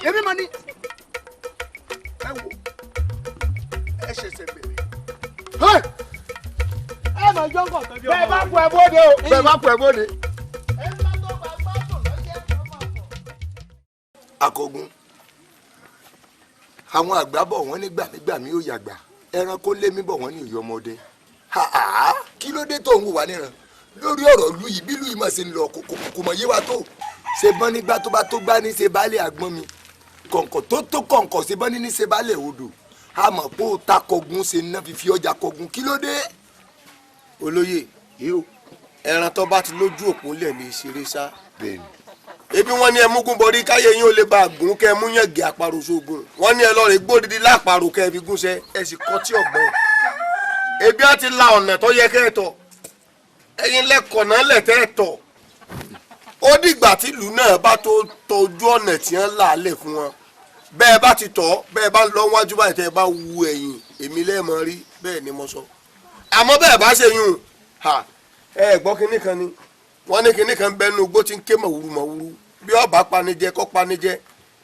Speaker 6: èmi mọ̀ ni. Ẹ wo ẹ ṣẹ̀ṣẹ̀ bẹ̀rẹ̀.
Speaker 15: Ẹ mọ̀ jọ́ngọ̀ tó bí ọmọ
Speaker 6: Bẹ́ẹ̀ bá kú ẹ bóde o bẹ́ẹ̀ bá kú ẹ bóde.
Speaker 22: Akọgun àwọn àgbà bọ̀ wọ́n ní gbàmígbàmí ò yàgbà ẹranko lé mi bọ̀ wọ́n ní ìyá ọmọdé kí ló dé tó ń wò wá níran lórí ọ̀rọ̀ ìlú yìí bí ìlú yìí mà ṣe ń lọ kò mọ̀ yé wa tó ṣe bọ́n nígbà tó bá tó gbá ní ṣe baálé àgbọ̀n mi kọ̀ǹkọ̀ tó tó kọ̀ǹkọ̀ ṣe bọ́n ní ní ṣe baálé odò a mọ̀ pé ó ta kọgun ṣe ná fífi ọjà kọgun kí ló dé.
Speaker 24: Olóyè ẹran tó bá ti lójú òpó lẹ̀ lè ṣeré sá. Ebi wọ́n ní ẹ múgún bọrí káyé yín ó lè bá a gùn kẹ mú yàngì àparò sógun wọ́n ní ẹ lọ rè gbódìdí lápàrò kẹ fi gúnṣẹ́ ẹ sì kọtí ọgbọ́n. Ebi á ti la ọ̀nà tó yẹ kẹ́ ẹ tọ̀ ẹ̀yin lẹ́kọ̀ọ́ náà lẹ̀ tẹ́ ẹ tọ̀ ó dìgbà tí ìlú náà bá tó tọ ojú ọ̀nà tí wọ́n là á lẹ̀ fún wọn bẹ́ẹ̀ bá ti tọ̀ bẹ́ẹ̀ bá ń lọ wájú báyìí tẹ́ ẹ bá wu ẹ̀yìn èmi lẹ́ẹ̀mọ rí bẹ́ẹ̀ ni mo sọ àmọ́ bẹ́ẹ̀ bá ṣe yún ha ẹ gbọ́ kinní kan ni wọ́n ní kinní kan bẹ́ẹ̀ nu igbó tí ń ké mọ̀wúrú mọ̀wúrú bí ọba panijẹ kọ́ panijẹ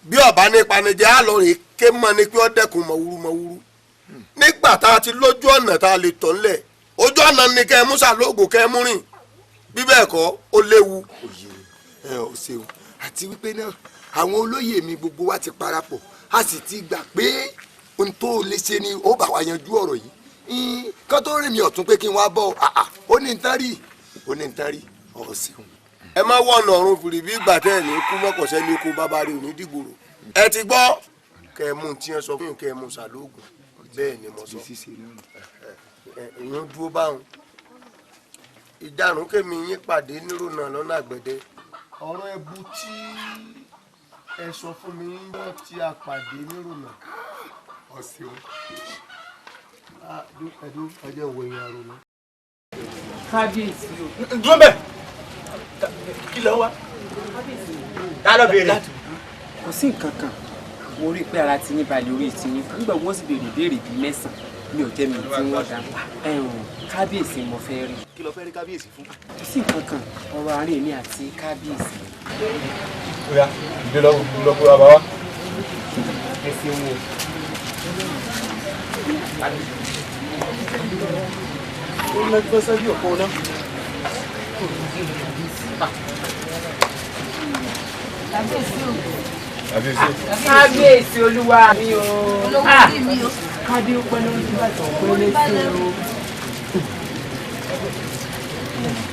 Speaker 24: bí ọba ní panijẹ á lọ rè ké mọ́ ni pé ó dẹ́kun mọ̀wúrú mọ̀wúrú nígbà tá a ti lójú ọ̀nà tá a lè tọ̀ ńlẹ̀ ojú ọ̀nà ni kẹ́ ẹ mú sàlóògùn kẹ́ ẹ mú rìn bí bẹ́ẹ̀ kọ́ ó léwu.
Speaker 22: Òye ẹ ò ṣeun àti wípé náà àwọn olóyè mi gbogbo wa ti parapọ̀ a sì ti gbà pé
Speaker 6: Ohun tó lè ṣe ni ó bá wa yanjú ọ̀rọ̀ yìí. Kán tó rìn mí ọ̀tún pé kí n wá bọ̀ ó ní nǹkan rí, ó ní nǹkan rí, ọ̀ ṣeun.
Speaker 24: Ẹ má wọ̀nà ọ̀run fìrì bí ìgbà tẹ́ ẹ̀ ní kú mọ́kànṣẹ́ ní oko bàbá rẹ̀ ò ní dìgbòrò. Ẹ ti gbọ́ kẹ́ ẹ mú tí wọ́n sọ fún yín, kẹ́ ẹ mú sàlóògùn. Bẹ́ẹ̀ ni mo sọ. Ìyẹn dúró báwọn. Ìdàrún kẹ́mi yín pàdé nírònà lọ́nà àgbẹ̀dẹ. Ọ̀rọ̀ ẹbu tí ẹ sọ fún mi náà tí a pàdé nírònà.
Speaker 6: Ọ̀sẹ̀ o.
Speaker 24: Ẹdún ẹjẹ ń wo ìyẹn àrònà.
Speaker 3: Kábíyèsí o.
Speaker 12: Dúró bẹ́ẹ̀. Kí ló wá? Tá ló béèrè?
Speaker 3: Kò sí nǹkan kan. Mo rí i pé ara ti ní balẹ̀ orí ti ní. Nígbà wọ́n sì béèrè ìbéèrè bíi mẹ́sàn-án mi ò jẹ́ mi tí wọ́n dá. Ẹ̀hún kábíyèsí mo fẹ́ rí.
Speaker 5: Kí ló fẹ́ rí kábíyèsí fún?
Speaker 3: Kò sí nǹkan kan. Ọ̀rọ̀ àárín èmi àti kábíyèsí.
Speaker 12: Oya, ìdè lọ lọ kó wa bá wa.
Speaker 3: Ẹ ṣeun o. Ó lọ gbọ́ sọ́jú òpó náà.
Speaker 4: Kábíyèsí o.
Speaker 3: Kábíyèsí olúwa mi o.
Speaker 4: Olówó orí mi o.
Speaker 3: Kádé ó pẹ́ lórí bàtà ọ̀pẹ́ lẹ́sẹ̀ o.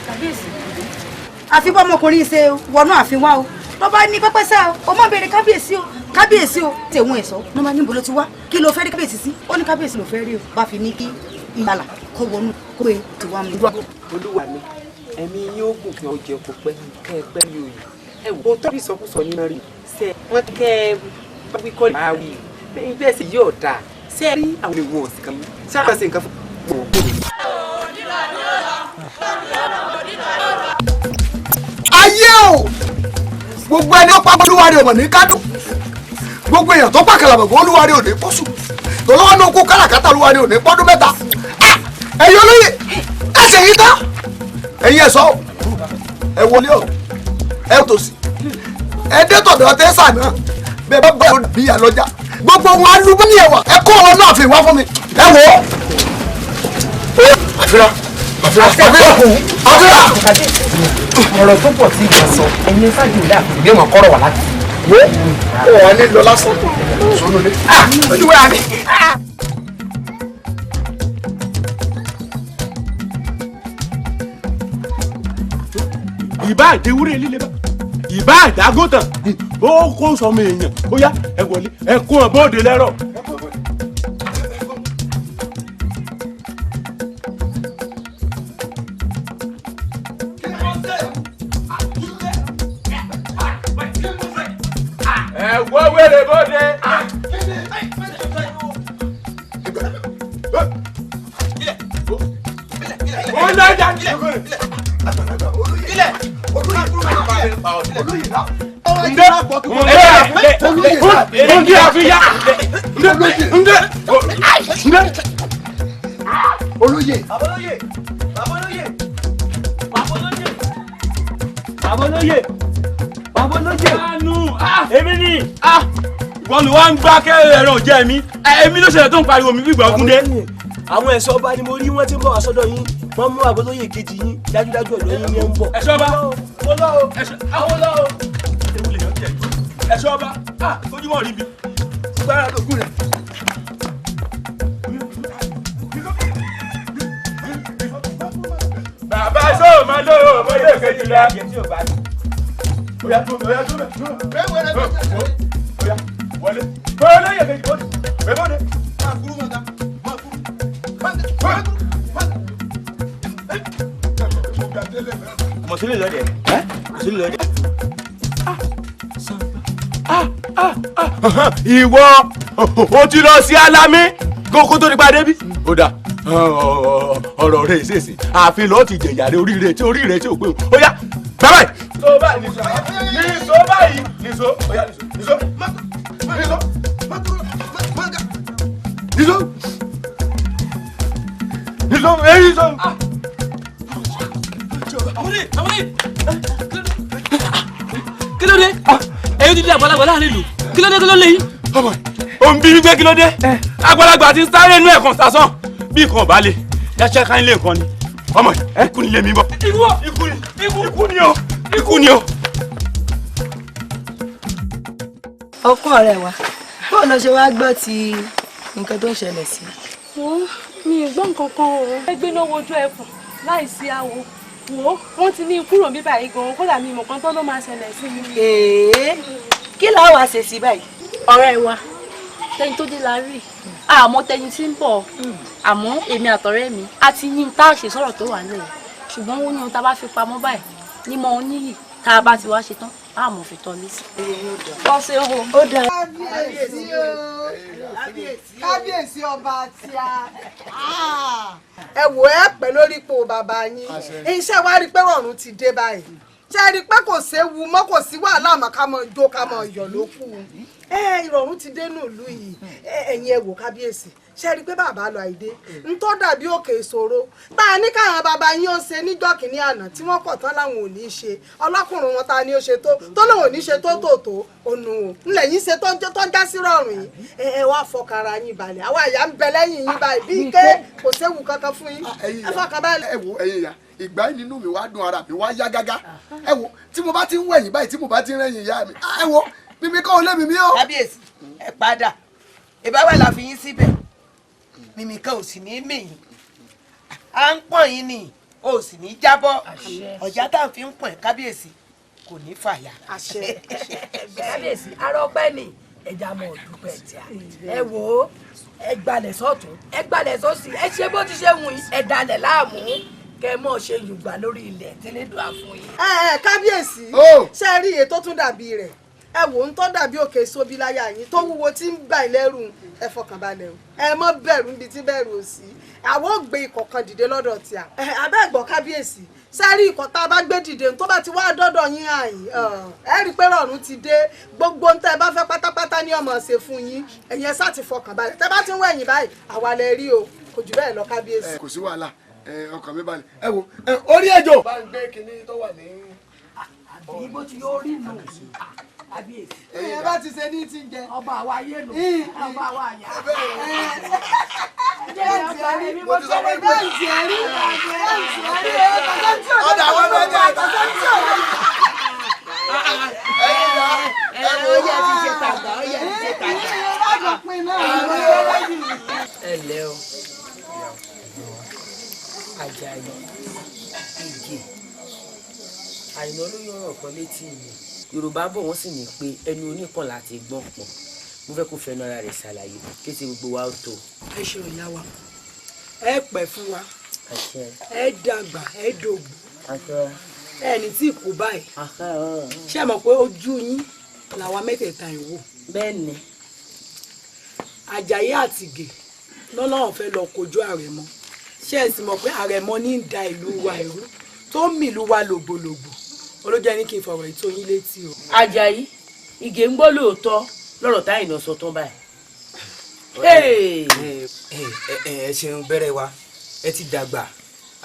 Speaker 4: Kábíyèsí.
Speaker 16: Àfi bọ́mọkùnrin ṣe wọnú ààfin wá o. Ló bá ní pẹ́pẹ́sẹ́ o, o mọ̀ béèrè kábíyèsí o. Kábíyèsí o, tẹ̀wọ̀n ẹ̀sọ́. Ló bá níbo ló ti wá. Kí ló fẹ́ rí kábíyèsí sí? Ó ní kábíyèsí ló fẹ́ rí o. Bá fi ní kí ìyàlà kó wọnú kó e tiwa mi.
Speaker 3: Olúwa mi, ẹ̀mí yóò gùn kí ọjọ́ kò pẹ́ kẹ́ ẹ pẹ́ ní òye. Ẹ wò ó tọ́bi ìsọkúsọ nínú rí. Ṣé wọ́n kẹ́ ẹ wí kọ́ lè máa wí? Bẹ́ẹ̀ sì yóò dáa. Ṣé ẹ rí àwọn èèwọ̀ ọ̀sìn kan? Ṣé àwọn ṣe nǹkan fún
Speaker 6: Ayé o, gbogbo ẹni ó pa olúwarí ọmọ ní kádùn, gbogbo èèyàn tó pa kàlàmọ̀gbọ́n olúwarí ò ní pọ́sù, tọ́lọ́wọ́ ní okú káràkátà olúwarí ò ní pọ́dún mẹ́ta. Ẹ̀yin olóyè ẹsẹ̀ yìí tán, ẹ̀yin ẹ̀sọ́ ẹ wọlé ọ̀rọ̀ ẹ tòsí ẹ dé tọ̀dọ̀ tẹ́sà náà bẹ́ẹ̀ bá bá bí ìyá lọ́jà gbogbo wọn alúgbó ní ẹ̀wà ẹ kó wọn náà fi wá fún mi ẹ wò ó. Àfírà àfírà àfírà àfírà.
Speaker 3: Ọ̀rọ̀ tó pọ̀ tí ìgbà sọ ẹ̀yin fàájì ò dáa ìgbé wọn kọ́rọ̀ wà láti.
Speaker 6: Wo ó wà ní lọ lásán sọnù ní.
Speaker 3: Olúwa mi.
Speaker 12: Ìbá àdéwúrẹ́ líle bá ìbá àdágòtàn ó kó sọmọ èèyàn ó yá ẹ wọlé ẹ kó ọ bóde lẹ́rọ̀. Ẹ wọ́ wẹ́rẹ́ bóde. Ó ń dájà. Ndé àfíyá. Ndé. Ndé.
Speaker 6: Olóyè.
Speaker 5: Babolóyè. Babolóyè. Babolóyè. Babolóyè. Babolóyè.
Speaker 12: Anu. Èmi ni. Ìwọ ló wá ń gbá kẹ́rẹ́ ẹ̀rọ jẹ́ mi. Èmi ló ṣẹlẹ̀ tó ń pariwo mi bí ìgbà ogun dé.
Speaker 5: Àwọn ẹ̀ṣọ́ ọba ni mo rí wọ́n ti ń bọ̀ wá sọ́dọ̀ yín. Wọ́n mú Babolóyè kejì yín dájúdájú ọ̀dọ̀ yín ni ẹ ń bọ̀.
Speaker 12: Ẹ̀ṣọ́ ọba.
Speaker 5: Mo lọ o. Àwọn lọ o.
Speaker 12: Ẹ̀ṣọ́ ọba. Ojúmọ̀ rí mi.
Speaker 5: Gbára lógún rẹ̀.
Speaker 12: Bàbá sọ̀rọ̀ máa lọ́wọ́ ọmọdé kejì la. Oya tó bẹ̀, oya tó bẹ̀, tó bẹ̀. Oya wọlé. Wọlé yẹ kejì bọ́dé. Bẹ́ẹ̀ bọ́dé. Mọ̀sílẹ̀ lọ́dẹ̀. Mọ̀sílẹ̀ lọ́dẹ̀. Ìwọ o ti lọ sí Alámí kókó tó nípa débí. Ó dà ọ̀rọ̀ rẹ̀ ṣèṣì ààfin lọ́ọ́ ti jẹ̀yà rẹ̀ oríire tí oríire tí ò pé o. Ó yá bàbá yìí. Nìṣó báyìí nìṣó báyìí nìṣó ó yá nìṣó nìṣó nìṣó nìṣó èyí sọ.
Speaker 1: Kí ló dé? Ẹ̀yin ti di àgbàlagbà láàrin ìlú. Kí ló dé kí ló lé yín?
Speaker 12: Ó ń bí wípé kí ló dé? Àgbàlagbà ti ń sáré inú ẹ̀kan sásán bí nǹkan ò bá le dáṣẹ́ ká nílé nǹkan ni. Ọmọ ikú ni lèmi bọ̀. Ikú ni ikú ni o ikú ni o.
Speaker 11: Ọkọ rẹ wá bóun lọ ṣe wá gbọ́ ti
Speaker 20: Nǹkan tó ń ṣẹlẹ̀ sí.
Speaker 23: Wọ́n mi ì gbọ́ nǹkan kan o. Ẹ gbéná wojú ẹkùn láì sí awo. Wò ó, wọ́n ti ní kúrò bí báyìí gan-an, kódà mi ìmọ̀ kan tó ló máa ṣẹlẹ̀ sí mi.
Speaker 20: Èé, kí làá wàá ṣe sí báyìí?
Speaker 4: Ọ̀rẹ́ wa, tẹni tó dé la rí, àmọ́ tẹni tí ń bọ̀, àmọ́ èmi àtọ̀rẹ́ mi a ti ní tá a ṣe sọ̀rọ̀ tó wà nílẹ̀, ṣùgbọ́n ó ní ohun tá a bá fi pamọ́ báyìí ní mọ oníyì, tá a bá ti wá ṣe tán a mọ̀ fi tọ́ lé sí. Wọ́n ṣe o.
Speaker 20: Ó dáa.
Speaker 7: Kábíyèsí o, kábíyèsí ọba tí a. Ẹ wò ẹ pẹ́ lórí ipò bàbá yín, iṣẹ́ wa rí pé rọ̀rùn ti dé báyìí. Ṣé ẹ rí pé kò séwu mọ́, kò sí wàhálà mọ́, ká mọ́ jó ká mọ́ yọ̀ ló kù. Ẹ ìrọ̀rùn ti dé nílùú yìí. Ẹ̀yin ẹ wò kábíyèsí, ṣé ẹ rí pé bàbá lọ àìdé ń tó dàbí òkè ìṣòro tá a ní káwọn bàbá yín ó ṣe níjọ́ kìíní àná tí wọ́n kọ̀ tán láwọn ò ní í ṣe. Ọlọ́kùnrin wọn ta ni ó ṣe tó tó lòun ò ní ṣe tó tòótó ònù o ńlẹ̀ yín ṣe tó ń já sí rọrùn yìí. Ẹ wá fọkàrà yín balẹ̀, àwa ìyá ń bẹ lẹ́yìn yín báyìí bíi ké kò séwu kankan fún yín, ẹ fọkàn balẹ̀.
Speaker 6: Ẹ wo ẹ̀yin ìyá, ìgbà yìí nínú mi wá dùn, ara mi wá yá gágá. Ẹ wo tí mo bá ti ń wẹ̀yìn báyìí, tí mo bá ti ń rẹ̀yìn ìyá mi, ẹ wo mímí kọ́ ò lé mímí o.
Speaker 11: Kábíyèsí, ẹ padà, ìbáwẹ̀ la fi yín síbẹ̀, mímí kan ò sì ní mì yín, à ń pọ̀n yín ni ò sì ní jábọ́, ọ̀já tá à ń fi ń pọ̀n ẹ̀ kábíyèsí kò ní fàyà.
Speaker 20: Kábíyèsí, ara ọpẹ́ ni ẹja mọ òdúpẹ́ tí a. Ẹ wò ó, ẹ gbalẹ̀ sọ́tún, ẹ gbalẹ̀ sósì, ẹ ṣe bó ti ṣe wù yín, ẹ dalẹ̀ láàmú, kẹ mọ̀ ṣe yùgbà lórí ilẹ̀ tẹ́lẹ̀dùn àfún yín.
Speaker 7: Ẹ ẹ kábíyèsí, ṣe rí iye tó tún dàbí rẹ̀? Ẹ wò ń tọ́ dàbí òkè sóbi láyà yín tó wúwo tí ń bà lẹ́rù, ẹ fọkàn balẹ̀ o, ẹ mọ́ bẹ̀rù níbi tí bẹ̀rù ò sí. Àwọn ò gbé ikọ̀ kan dìde lọ́dọ̀ tí a. Abẹ́ ẹ̀gbọ́n kábíyèsí, sẹ́rí ikọ̀ tá a bá gbé dìde tó bá ti wá dọ́dọ̀ yín àyìn, ẹ rí i pé rọ̀rùn ti dé, gbogbo ń tẹ́ ẹ bá fẹ́ pátápátá ní ọmọ ṣe fún yín. Ẹ̀yin ẹ sá ti fọkàn balẹ̀, tẹ́ bá ti ń wẹ̀yìn báyìí àwa lẹ rí o, kò jù bẹ́ẹ̀ lọ kábíyèsí.
Speaker 6: Kò sí wàhálà, ọkàn mi balẹ̀. Ẹ wo orí ẹjọ́.
Speaker 24: Bá ń gbé kinní tó wà ní.
Speaker 20: Àbí bó ti yóò rí nù kábíyèsí.
Speaker 7: Ẹ bá ti ṣe ní ti ń jẹ.
Speaker 20: Ọba àwa ayé nù, ọba àwa àyà.
Speaker 6: Ọ̀dà àwọn ọmọ ẹ̀jẹ̀
Speaker 9: Ẹ lẹ́ o, Àjàyí, Ìgè, Àìná ló yọ̀rọ̀ kan létí mi. Yorùbá bọ̀ wọ́n sì ní pé ẹnu oníkan láti gbọ́n pọ̀. Mo fẹ́ kó fẹnu ara rẹ̀ ṣàlàyé kí ti gbogbo wa ó tó.
Speaker 20: Ẹ ṣeun ìyá wa, ẹ pẹ́ fún wa, ẹ dàgbà, ẹ dògbò, ẹni tí kò báyìí. Ṣé ẹ mọ̀ pé ojú yín làwa mẹ́tẹ̀ẹ̀ta ẹ̀ wò?
Speaker 9: Bẹ́ẹ̀ ni.
Speaker 20: Àjàyí àti Ìgè lọ́lọ́run fẹ́ lọ kojú Àrẹ̀mọ. Ṣé ẹ sì mọ̀ pé Àrẹ̀mọ ní ń da ìlú wa ìrú tó ń mìlú wa lògbòlògbò? Olójẹ́ ní kí n fọ̀rọ̀ ètò yín létí o.
Speaker 9: Àjàyí, Ìgè ń gbọ́ lóòótọ́ lọ́rọ̀ táyìn náà sọ tán báyìí.
Speaker 12: Ẹ ṣeun bẹ̀rẹ̀ wa, ẹ ti dàgbà,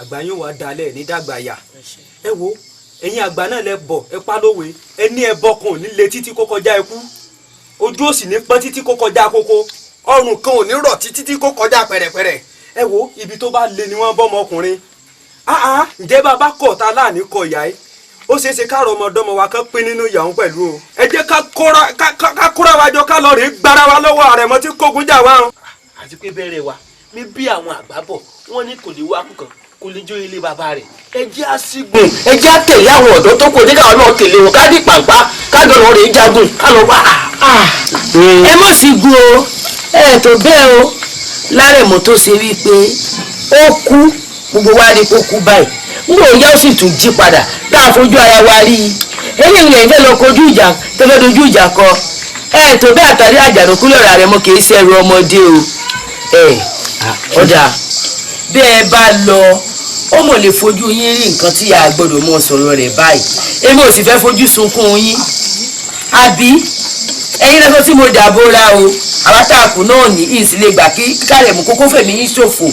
Speaker 12: àgbà yóò wá dalẹ̀ ní dàgbà yà. Ẹ wo ẹ̀yin àgbà náà lẹ bọ̀, ẹ pa lówe, ẹ ní ẹbọ kan ò ní le títí kó kọjá ikú, ojú ò sì ní pọ́n títí kó kọjá kókó, ọrùn kan ò ní rọ̀ títí tí kó kọjá pẹ̀rẹ̀pẹ̀rẹ̀. Ẹ wo ibi tó bá le ni wọ́n bọ́ ọmọkùnrin. Ǹjẹ́ bàbá kọ̀ ta láàní kọ ìyá ẹ, ó ṣeé ṣe káàrọ̀ ọmọdọ́mọ wa kan pín nínú ìyàwó pẹ̀lú o. Ẹ jẹ́ ká kóra wa jọ ká lọ rèé gbára wa lọ́wọ́ Àrẹ̀mọ tí kógun jà wá.
Speaker 1: Àti pé bẹ̀rẹ̀ wa mi bí àwọn àgbà bọ̀ wọ́n ní kò lè wá kú kan kò lè jó ilé bàbá rẹ̀. Ẹ jẹ́ àṣìgùn, ẹ jẹ́ àtẹ̀lé àwọn ọ̀dọ́ tó kù, ẹ jẹ́ káwọn náà tẹ̀lé wọn, ká dì pàǹpá, ká dọ̀nà rèé jagun, ká lọ wá.
Speaker 9: Ẹ mọ̀ sí gun o, ẹ tó bẹ́ẹ̀ o. Lárẹ̀mọ tó ṣe wípé ó kú, gbogbo wa rí kó kú báyìí, n kò yá ó sì tún jí padà tá a fojú ara wa rí i. Eléyìí lẹ́yìn fẹ́ lọ kojú ìjà tó fẹ́ dojú ìjà kọ. Ẹ tó bẹ́ẹ̀ àtàrí àjànàkú lọ́rọ̀ Àrẹ̀mọ kì í ṣe ẹrù ọmọdé o. Ẹ ọ̀dà bí ẹ bá lọ ó mọ̀ lè fojú yín rí nǹkan tí a gbọ́dọ̀ mọ̀ sọ̀rọ̀ rẹ̀ báyìí. Èmi ò sì fẹ́ fojú sunkún yín. Àbí ẹ̀yin lọ́sọ tí mo dàbò ra o, àwa tá a kù náà ní ìsìlẹ̀ gbà kí Kárẹ̀mú kókó fẹ̀mí yín ṣòfò.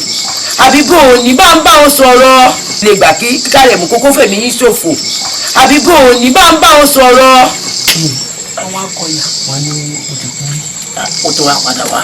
Speaker 9: Àbí bò ó ní bá ń bá wọn sọ̀rọ̀ lè gbà kí Kárẹ̀mú kókó fẹ̀mí yín ṣòfò. Àbí bò ó ní bá ń bá wọn sọ̀rọ̀.
Speaker 20: Àwọn akọ̀yà.
Speaker 1: Wọ́n ní o ti kú rí, ó tó wá padà wá.